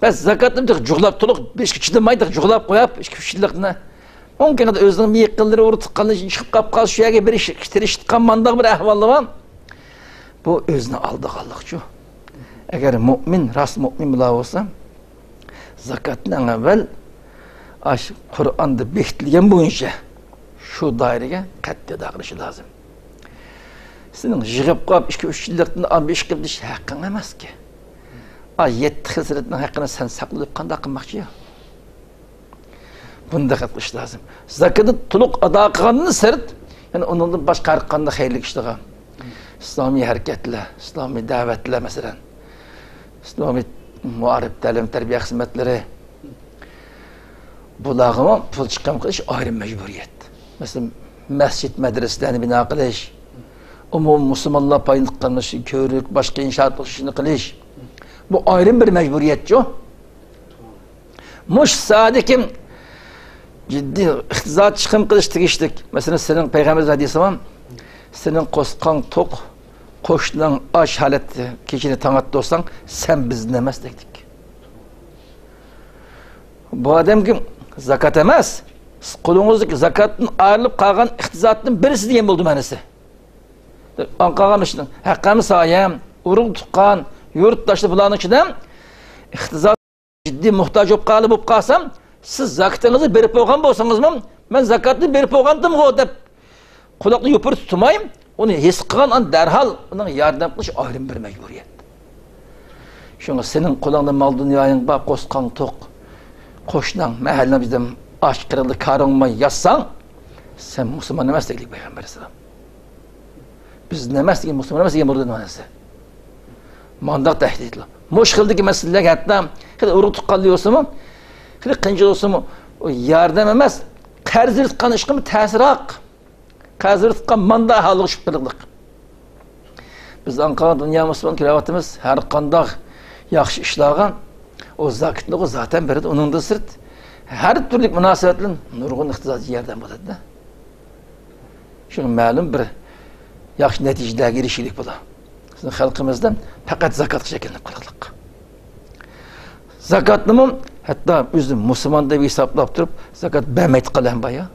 بەس زاكاتنى بىر جۇغلاپ، تولۇق بېشىغا چىدىماي، جۇغلاپ قويۇپ، ئىككى ئۈچ يىللىقنى. ئۇنىڭ كەينىدە ئۆزىنىڭ يېقىنلىرى، ئۇرۇق تۇغقانلىرى چىقىپ قاپ قالسا، شۇ يەرگە بېرىش تىرىشىۋاتقان مانداق بىر ئەھۋالى بار. بۇ ئۆزىنى ئالدىغانلىقچۇ. ئەگەر مۇئمىن، راست مۇئمىن بولا بولسا، زاكاتنى ئەڭ ئەۋۋەل ئاشۇ قۇرئاندا بېكىتىلگەن بويىچە شۇ دائىرىگە قەتئىي ئادا قىلىشى لازىم. سېنىڭ يىغىپ قويۇپ، ئىككى ئۈچ يىللىقتىن ئالما ئىش قىلىش ھەققىڭ ئەمەسكى. ئا، يەتتە خىل سىرتنىڭ ھەققىنى سەن ساقلىۋېلىپ قانداق قىلماقچى يا؟ بۇنى دىققەت قىلىش لازىم. زاكىتىنى تولۇق ئادا قىلغاندىن سىرت، يەنە ئۇنىڭدىن باشقا ھەر قانداق خەيرلىك ئىشلارغا، ئىسلامىي ھەرىكەتلەر، ئىسلامىي دەۋەتلەر، مەسىلەن، ئىسلامىي مائارىپ، تەلىم، تەربىيە خىزمەتلىرى، بۇلارغىمۇ پۇل چىقىم قىلىش ئايرىم مەجبۇرىيەت. مەسىلەن، مەسچىت، مەدرىسىلەرنى بىنا قىلىش، ئومۇمىي مۇسۇلمانلار پايدىلىنىدىغان كۆۋرۈك، باشقا ئىنشائات قۇرۇلۇشىنى قىلىش، بۇ ئايرىم بىر مەجبۇرىيەتچۇ. مۇشۇ ساھەدىكى جىددىي ئىقتىساد چىقىم قىلىش تېگىشلىك. مەسىلەن، سېنىڭ پەيغەمبەر ھەدىسى بار. سېنىڭ قورسىقىڭ توق، قوشناڭ ئاچ ھالەتتە كېچىنى تاڭ ئاتتۇرساڭ، سەن بىزدىن ئەمەس دېدى. بۇ ئادەمگە زاكات ئەمەس، قولىڭىزدىكى زاكاتتىن ئايرىلىپ قالغان ئىقتىسادتىن بىرسى دېگەن بولدى مەنىسى. ئاڭ قالغان ئىشنىڭ ھەققىمۇ سايەم، ئۇرۇق تۇغقان، يۇرتداشلار بۇلارنىڭ ئىچىدە ئىقتىساد جىددىي موھتاج بولۇپ قالدى، بولۇپ قالسام، سىز زاكىتىڭىزنى بېرىپ بولغان بولسىڭىزمۇ، مەن زاكاتنى بېرىپ بولغانتىمغۇ دەپ، قۇلاقنى يوپۇرۇپ تۇتماي، ئۇنى ھېس قىلغان ئان دەرھال ئۇنىڭ ياردەم قىلىش ئايرىم بىر مەجبۇرىيەت. شۇڭا سېنىڭ قولۇڭدا مال دۇنيايىڭ بار، قورسىقىڭ توق، قوشناڭ، مەھەللەڭ ئىچىدە ئاچ قېرىندا كارىڭ بولماي ياتساڭ، سەن مۇسۇلمان ئەمەس دېگەن پەيغەمبەر ئەلەيھىسسالام. بىزدىن ئەمەس دېگەن، مۇسۇلمان ئەمەس دېگەن بولدى مەنىسى. مانداق تەھدىتلەر. مۇشۇ خىلدىكى مەسىلىلەرگە ھەتتا خېلى ئۇرۇق تۇغقانلىرى بولسىمۇ، خېلى قىيىنچىلىق بولسىمۇ، ئۇ ياردەم ئەمەس، قەرز ئېلىۋاتقان ئىشقىمۇ تەسىرراق. قەرز ئېلىۋاتقان مانداق ھالغا چۈشۈپ قېلىقلىق. بىز ئاڭقىغان دۇنيا مۇسۇلمان كۆرۈۋاتىمىز، ھەر قانداق ياخشى ئىشلارغا ئۇ زاكىتنىغۇ زاتەن بېرىدۇ. ئۇنىڭدىن سىرت، ھەر تۈرلۈك مۇناسىۋەت بىلەن نۇرغۇن ئىقتىسادىي ياردەم بولىدۇ. شۇڭا مەلۇم بىر ياخشى نەتىجىلەرگە ئېرىشىلىك بولىدۇ. بىزنىڭ خەلقىمىزدە پەقەت زاكاتقا شەكىللىنىپ قالغانلىق. زاكاتنىمۇ ھەتتا ئۆزىنى مۇسۇلمان دەپ ھېسابلاپ تۇرۇپ، زاكات بەرمەيدىغانلار ھەم بار يا.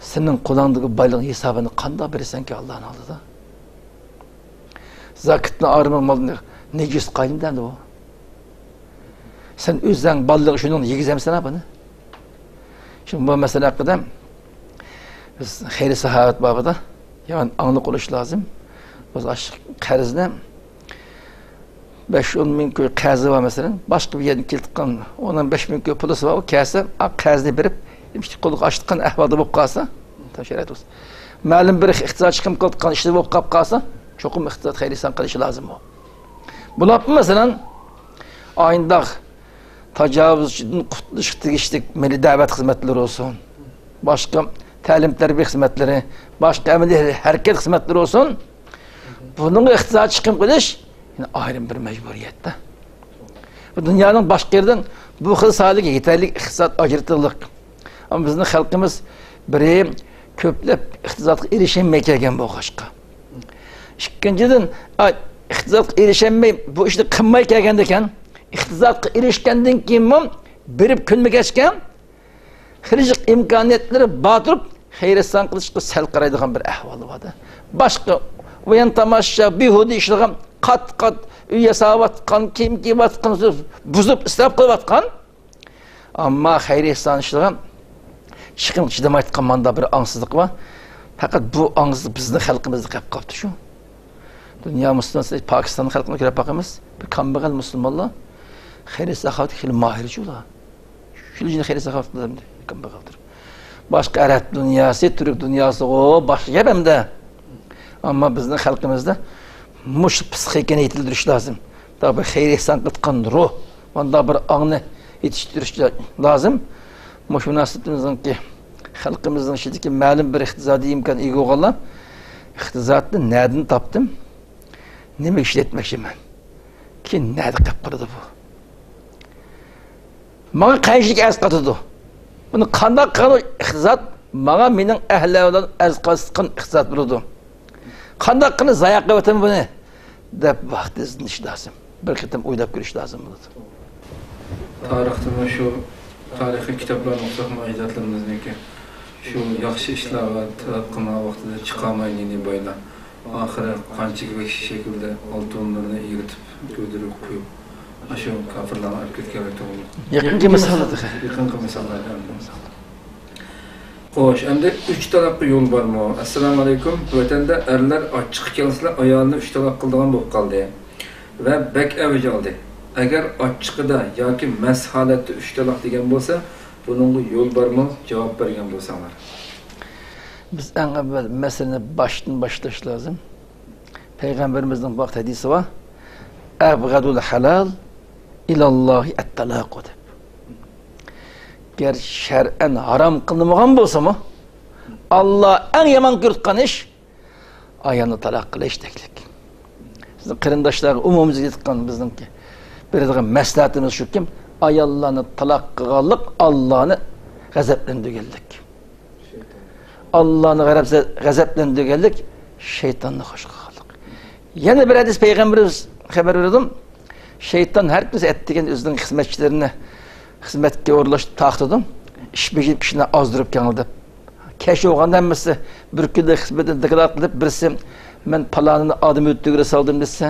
سېنىڭ قولۇڭدىكى بايلىقنىڭ ھېسابىنى قانداق بېرىسەنكى ئاللانىڭ ئالدىدا؟ زاكىتنى ئايرىمىغان مالنى نەجىس قاينىدى ئەمدى بۇ. سەن ئۆزۈڭ بالىلىرىغا شۇنىڭ يېگۈزەمسەن بۇنى؟ شۇ بۇ مەسىلە ھەققىدە بىز خەير ساخاۋەت بابىدا يامان ئاڭلىق بولۇش لازىم. بىز ئاشۇ قەرزنى بەش ئون مىڭ كوي قەرزى بار مەسىلەن، باشقا بىر يەردىن كېلىۋاتقان ئون بەش مىڭ كوي پۇلىسى بار، ئۇ كەلسە، ئا، قەرزنى بېرىپ، قولىغا ئاچىدىغان ئەھۋالدا بولۇپ قالسا، شەرەت بولسا. مەلۇم بىر ئىقتىساد چىقىم قىلىدىغان ئىشلار بولۇپ قاپ قالسا، چوقۇم ئىقتىساد خەير ئېھسان قىلىشى لازىم بۇ. بۇلاپمۇ مەسىلەن، ئاينداق تاجاۋۇزچىدىن قۇتۇلۇشقا تېگىشلىك مىللىي دەۋەت خىزمەتلىرى بولسۇن، باشقا تەلىم-تەربىيە خىزمەتلىرى، باشقا ئەمەلىي ھەرىكەت خىزمەتلىرى بولسۇن، بۇنىڭغا ئىقتىساد چىقىم قىلىش يەنە ئايرىم بىر مەجبۇرىيەتتە. بۇ دۇنيانىڭ باشقا يېرىدىن بۇ خىل ساھەلەرگە يېتەرلىك ئىقتىساد ئاجرىتىلدۇق. ئەمما بىزنىڭ خەلقىمىز بىرى كۆپلەپ ئىقتىسادقا ئېرىشەلمەي كەلگەن بولغاچقا. ئىككىنچىدىن، ئا، ئىقتىسادقا ئېرىشەلمەي بۇ ئىشنى قىلماي كەلگەندىكەن، ئىقتىسادقا ئېرىشكەندىن كېيىنمۇ بېرىپ كۈنمۇ كەچكەن، خىرىجلىق ئىمكانىيەتلىرى بار تۇرۇپ، خەير ئېھسان قىلىشقا سەل قارايدىغان بىر ئەھۋالى بار-دە. باشقا ئويۇن تاماشا، بىھۇدە ئىشلىرىغا قات-قات ئۆي ياساۋاتقان، كىيىم كىيىۋاتقان، بۇزۇپ، ئىسراپ قىلىۋاتقان. ئەمما خەير ئېھسان ئىشلىرىغا چىقىم چىدىمايدىغان ماندا بىر ئاڭسىزلىق بار. پەقەت بۇ ئاڭسىزلىق بىزنىڭ خەلقىمىزدە قېلىپ قاپتۇ شۇ. دۇنيا مۇسۇلمانلىرى، پاكىستان خەلقىنى كۆرۈپ باقىمىز. بىر كامبەغەل مۇسۇلمانلار خەير ساخاۋەتكە خېلى ماھىرچۇ ئۇلار. شۇنچىلىك خەير ساخاۋەت قىلىدۇ ئەمدى، كامبەغەلدۇر. باشقا ئەرەب دۇنياسى، تۈرك دۇنياسىغۇ باشقا گەپ ئەمدى. ئەمما بىزنىڭ خەلقىمىزدە مۇشۇ پىسخىكىنى يېتىلدۈرۈش لازىم. دا بىر خەير ئېھسان قىلىدىغان روھ، مانداق بىر ئاڭنى يېتىشتۈرۈش لازىم. مۇشۇ مۇناسىۋىتىمىزنىڭكى خەلقىمىزنىڭ ئىچىدىكى مەلۇم بىر ئىقتىسادىي ئىمكان ئىگە بولغانلار ئىقتىسادنى نەدىن تاپتىم؟ نېمىگە ئىشلەتمەكچىمەن؟ كېيىن نەدە قېلىپ قالىدۇ بۇ؟ ماڭا قەينىشىدىكى ئەرز قاتىدۇ. بۇنى قانداق قىلغان ئىقتىساد ماڭا مېنىڭ ئەھلى ئەۋلادىم ئەرز قاتىدىغان ئىقتىساد بولىدۇ. قانداق قىلىپ زايە قىلىۋاتىمەن بۇنى دەپ ۋاقتىدا ئىزدىنىش لازىم. بىر قېتىم ئويلاپ كۆرۈش لازىم بولىدۇ. تارىختىمۇ شۇ تارىخىي كىتابلارنى ئوقۇساقمۇ ئەجدادلىرىمىزنىڭكى شۇ ياخشى ئىشلارغا تەلەپ قىلمىغان ۋاقتىدا چىقالماي دىنىي بايلار. ئاخىرى قانچىكى بەكشى شەكلىدە ئالتۇن نۇرنى ئېرىتىپ، كۆيدۈرۈپ قويۇپ، ئاشۇ كاپىرلارغا ئەپ كەتكەنلىكى. يېقىنقى مىسال. يېقىنقى مىساللار. خوش، ئەمدى ئۈچ تالاققا يول بارمۇ؟ ئەسسالامۇ ئەلەيكۇم. ۋەتەندە ئەرلەر ئاچچىقى كەلسىلا ئايالىنى ئۈچ تالاق قىلىدىغان بولۇپ قالدى ۋە بەك ئەۋج ئالدى. ئەگەر ئاچچىقىدا ياكى مەست ھالەتتە ئۈچ تالاق دېگەن بولسا، بۇنىڭغا يول بارمۇ؟ جاۋاب بەرگەن بولساڭلار. بىز ئەڭ ئەۋۋەل مەسىلىنى باشتىن باشلاش لازىم. پەيغەمبىرىمىزنىڭ بۇ ھەدىسى بار، «ئەبغەدۇل ھالال ئىلاللاھى ئەتتالاقۇ» دەپ. گەر شەرئەن ھارام قىلىنمىغان بولسىمۇ، ئاللا ئەڭ يامان كۆرىدىغان ئىش ئايالنى تالاق قىلىش دەكلىك. بىزنىڭ قېرىنداشلارغا ئومۇميۈزلۈك ئېيتقان بىزنىڭكى بېرىدىغان مەسلىھەتىمىز شۇكى، ئاياللارنى تالاق قىلغانلىق ئاللانى غەزەپلەندۈرگەنلىك. ئاللانى غەزەپ-، غەزەپلەندۈرگەنلىك، شەيتاننى خوش قىلغانلىق. يەنە بىر ھەدىس پەيغەمبىرىمىز خەۋەر بېرىدۇ. شەيتان ھەر كۈنى ئەتىگەن ئۆزىنىڭ خىزمەتچىلىرىنى خىزمەتكە ئورۇنلاشتۇرۇپ تارقىتىدۇ. ئىش بېجىرىپ كىشىنى ئازدۇرۇپ كەڭلىدەپ. كەچ بولغاندا ھەممىسى بىر كۈندە خىزمىتىنى دوكلات قىلىپ، بىرسى، «مەن پالانىنى ئادەم ئۆلتۈرگىلى سالدىم» دېسە،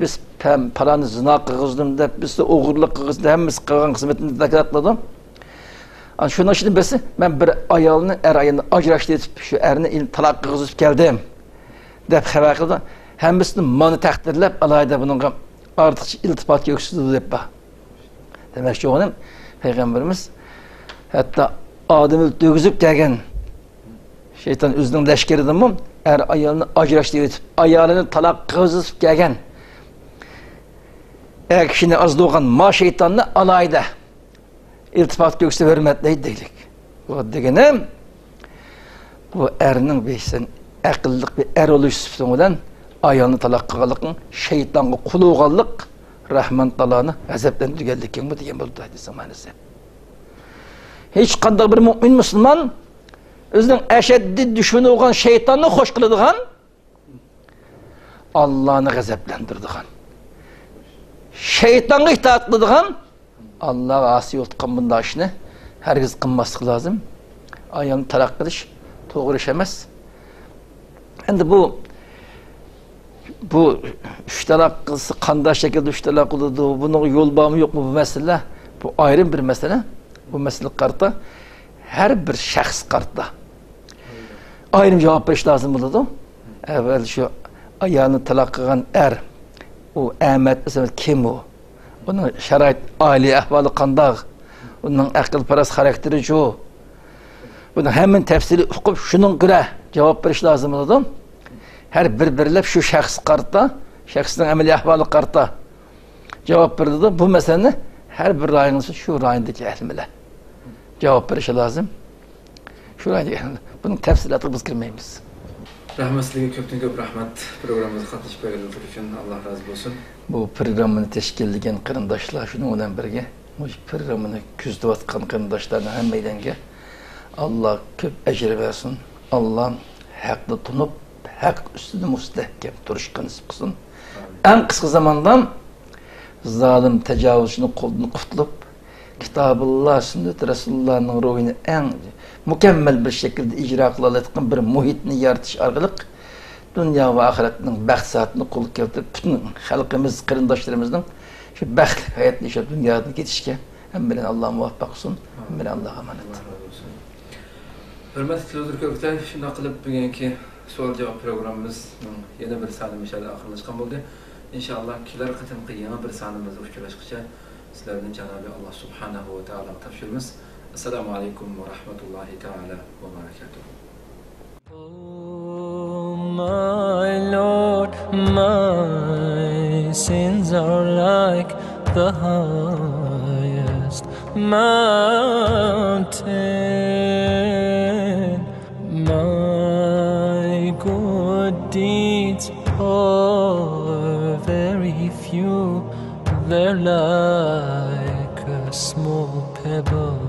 «بىز پەم-، پالانى زىنا قىلغۇزدۇم» دەپ، «بىرسى ئوغرىلىق قىلغۇزدى»، ھەممىسى قىلغان خىزمىتىنى دوكلات قىلىدۇ. ئانا شۇنىڭ ئىچىدىن بىرسى، «مەن بىر ئايالنى، ئەر ئايالنى ئاجراشتۇرۇۋېتىپ، شۇ ئەرنى ئېلىپ تالاق قىلغۇزۇپ كەلدىم» دەپ خەۋەر قىلىدۇ. ھەممىسىدىن مانا تەقدىرلەپ، ئالاھىدە بۇنىڭغا ئارتۇقچە ئىلتىپات كۆرسىتىدۇ دەپ بار. دېمەكچى بولغىنىم، پەيغەمبىرىمىز ھەتتا ئادەم ئۆلتۈرگۈزۈپ كەلگەن شەيتان ئۆزىنىڭ لەشكىرىدىنمۇ ئەر ئايالنى ئاجراشتۇرۇۋېتىپ، ئايالىنى تالاق قىلغۇزۇپ كەلگەن ئەر كىشىنى ئازدۇرغان ما شەيتاننى ئالاھىدە ئىلتىپات كۆرسىتىپ ھۆرمەتلەيدۇ دەيلىك. بۇ دېگىنىم، بۇ ئەرنىڭ بىر سەن ئەقىللىق بىر ئەر بولۇش سۈپىتىڭ بىلەن ئايالنى تالاق قىلغانلىقىڭ، شەيتانغا قۇل بولغانلىق، راھمان تائالانى غەزەپلەندۈرگەنلىكىڭ بۇ دېگەن بولىدۇ ھەدىسنىڭ مەنىسى. ھېچقانداق بىر مۇئمىن مۇسۇلمان ئۆزىنىڭ ئەشەددىي دۈشمىنى بولغان شەيتاننى خوش قىلىدىغان، ئاللانى غەزەپلەندۈرىدىغان، شەيتانغا ئىتائەت قىلىدىغان، ئاللاغا ئاسىي بولۇۋاتقان بۇنداق ئىشنى ھەرگىز قىلماسلىق لازىم. ئايالنى تالاق قىلىش توغرا ئىش ئەمەس. ئەمدى بۇ، بۇ ئۈچ تالاق قىلسا قانداق شەكىلدە ئۈچ تالاق قىلىدۇ، بۇنىڭغا يول بارمۇ يوقمۇ، بۇ مەسىلە، بۇ ئايرىم بىر مەسىلە. بۇ مەسىلىگە قارىتا ھەر بىر شەخس قارىتا ئايرىم جاۋاب بېرىش لازىم بولىدۇ. ئەۋۋەل شۇ ئايالنى تالاق قىلغان ئەر، ئۇ ئەمەت بولسا كىم ئۇ؟ ئۇنىڭ شارائىت، ئائىلە ئەھۋالى قانداق؟ ئۇنىڭ ئەقىل، پاراس، خاراكتېرىچۇ؟ بۇنى ھەممىنى تەپسىلىي ئۇقۇپ، شۇنىڭغا كۆرە جاۋاب بېرىش لازىم بولىدۇ. ھەر بىر بىرلەپ شۇ شەخسكە قارىتا، شەخسنىڭ ئەمەلىي ئەھۋالىغا قارىتا جاۋاب بېرىلىدۇ. بۇ مەسىلىنى ھەر بىر رايونغا شۇ رايوندىكى ئەھلى بىلەن جاۋاب بېرىشى لازىم. شۇ رايوندىكى ئەھلى. بۇنىڭ تەپسىلاتىغا بىز كىرمەيمىز. رەھمەت سىزگە، كۆپتىن كۆپ رەھمەت پروگراممىمىزغا قاتنىشىپ بەرگەنلىكىڭىز ئۈچۈن. ئاللا رازى بولسۇن. بۇ پروگراممىنى تەشكىللىگەن قېرىنداشلار، شۇنىڭ بىلەن بىرگە مۇشۇ پروگراممىنى كۆزىتىۋاتقان قېرىنداشلارنىڭ ھەممەيلەنگە ئاللا كۆپ ئەجىر بەرسۇن. ئاللا ھەقنى تونۇپ، ھەق ئۈستىدە مۇستەھكەم تۇرۇشقا نېسىپ قىلسۇن. ئەڭ قىسقا زاماندا زالىم تاجاۋۇزچىنىڭ قولىدىن قۇتۇلۇپ، كىتابۇللا، سۈننىتى رەسۇلۇللانىڭ روھىنى ئەڭ مۇكەممەل بىر شەكىلدە ئىجرا قىلالايدىغان بىر مۇھىتنى يارىتىش ئارقىلىق دۇنيا ۋە ئاخىرەتنىڭ بەخت-سائادىتىنى قولغا كەلتۈرۈپ، پۈتۈن خەلقىمىز، قېرىنداشلىرىمىزنىڭ شۇ بەختلىك ھاياتنى ياشاپ، دۇنيادىن كېتىشىگە ھەممىلەرنى ئاللا مۇۋەپپەق قىلسۇن. ھەممىلەرنى ئاللاغا ئامانەت. ھۆرمەتلىك تېلېۋىزور كۆرگۈچىلەر، شۇنداق قىلىپ بۈگۈنكى سوئال-جاۋاب پروگراممىمىزنىڭ يەنە بىر سانى مۇشۇ يەردە ئاخىرلاشقان بولدى. ئىنشائاللا، كېلەر قېتىمقى يېڭى بىر سانىمىزدا ئۇچراشقىچە سىلەرنى جانابى ئاللا سۇبھانەھۇ ۋە تائالاغا تاپشۇرىمىز. ئەسسالامۇ ئەلەيكۇم ۋە رەھمەتۇللاھى تائالا ۋە بەرەكاتۇھۇ. Oh, my Lord, my sins are like the highest mountain. My good deeds are very few, they're like a small بۇ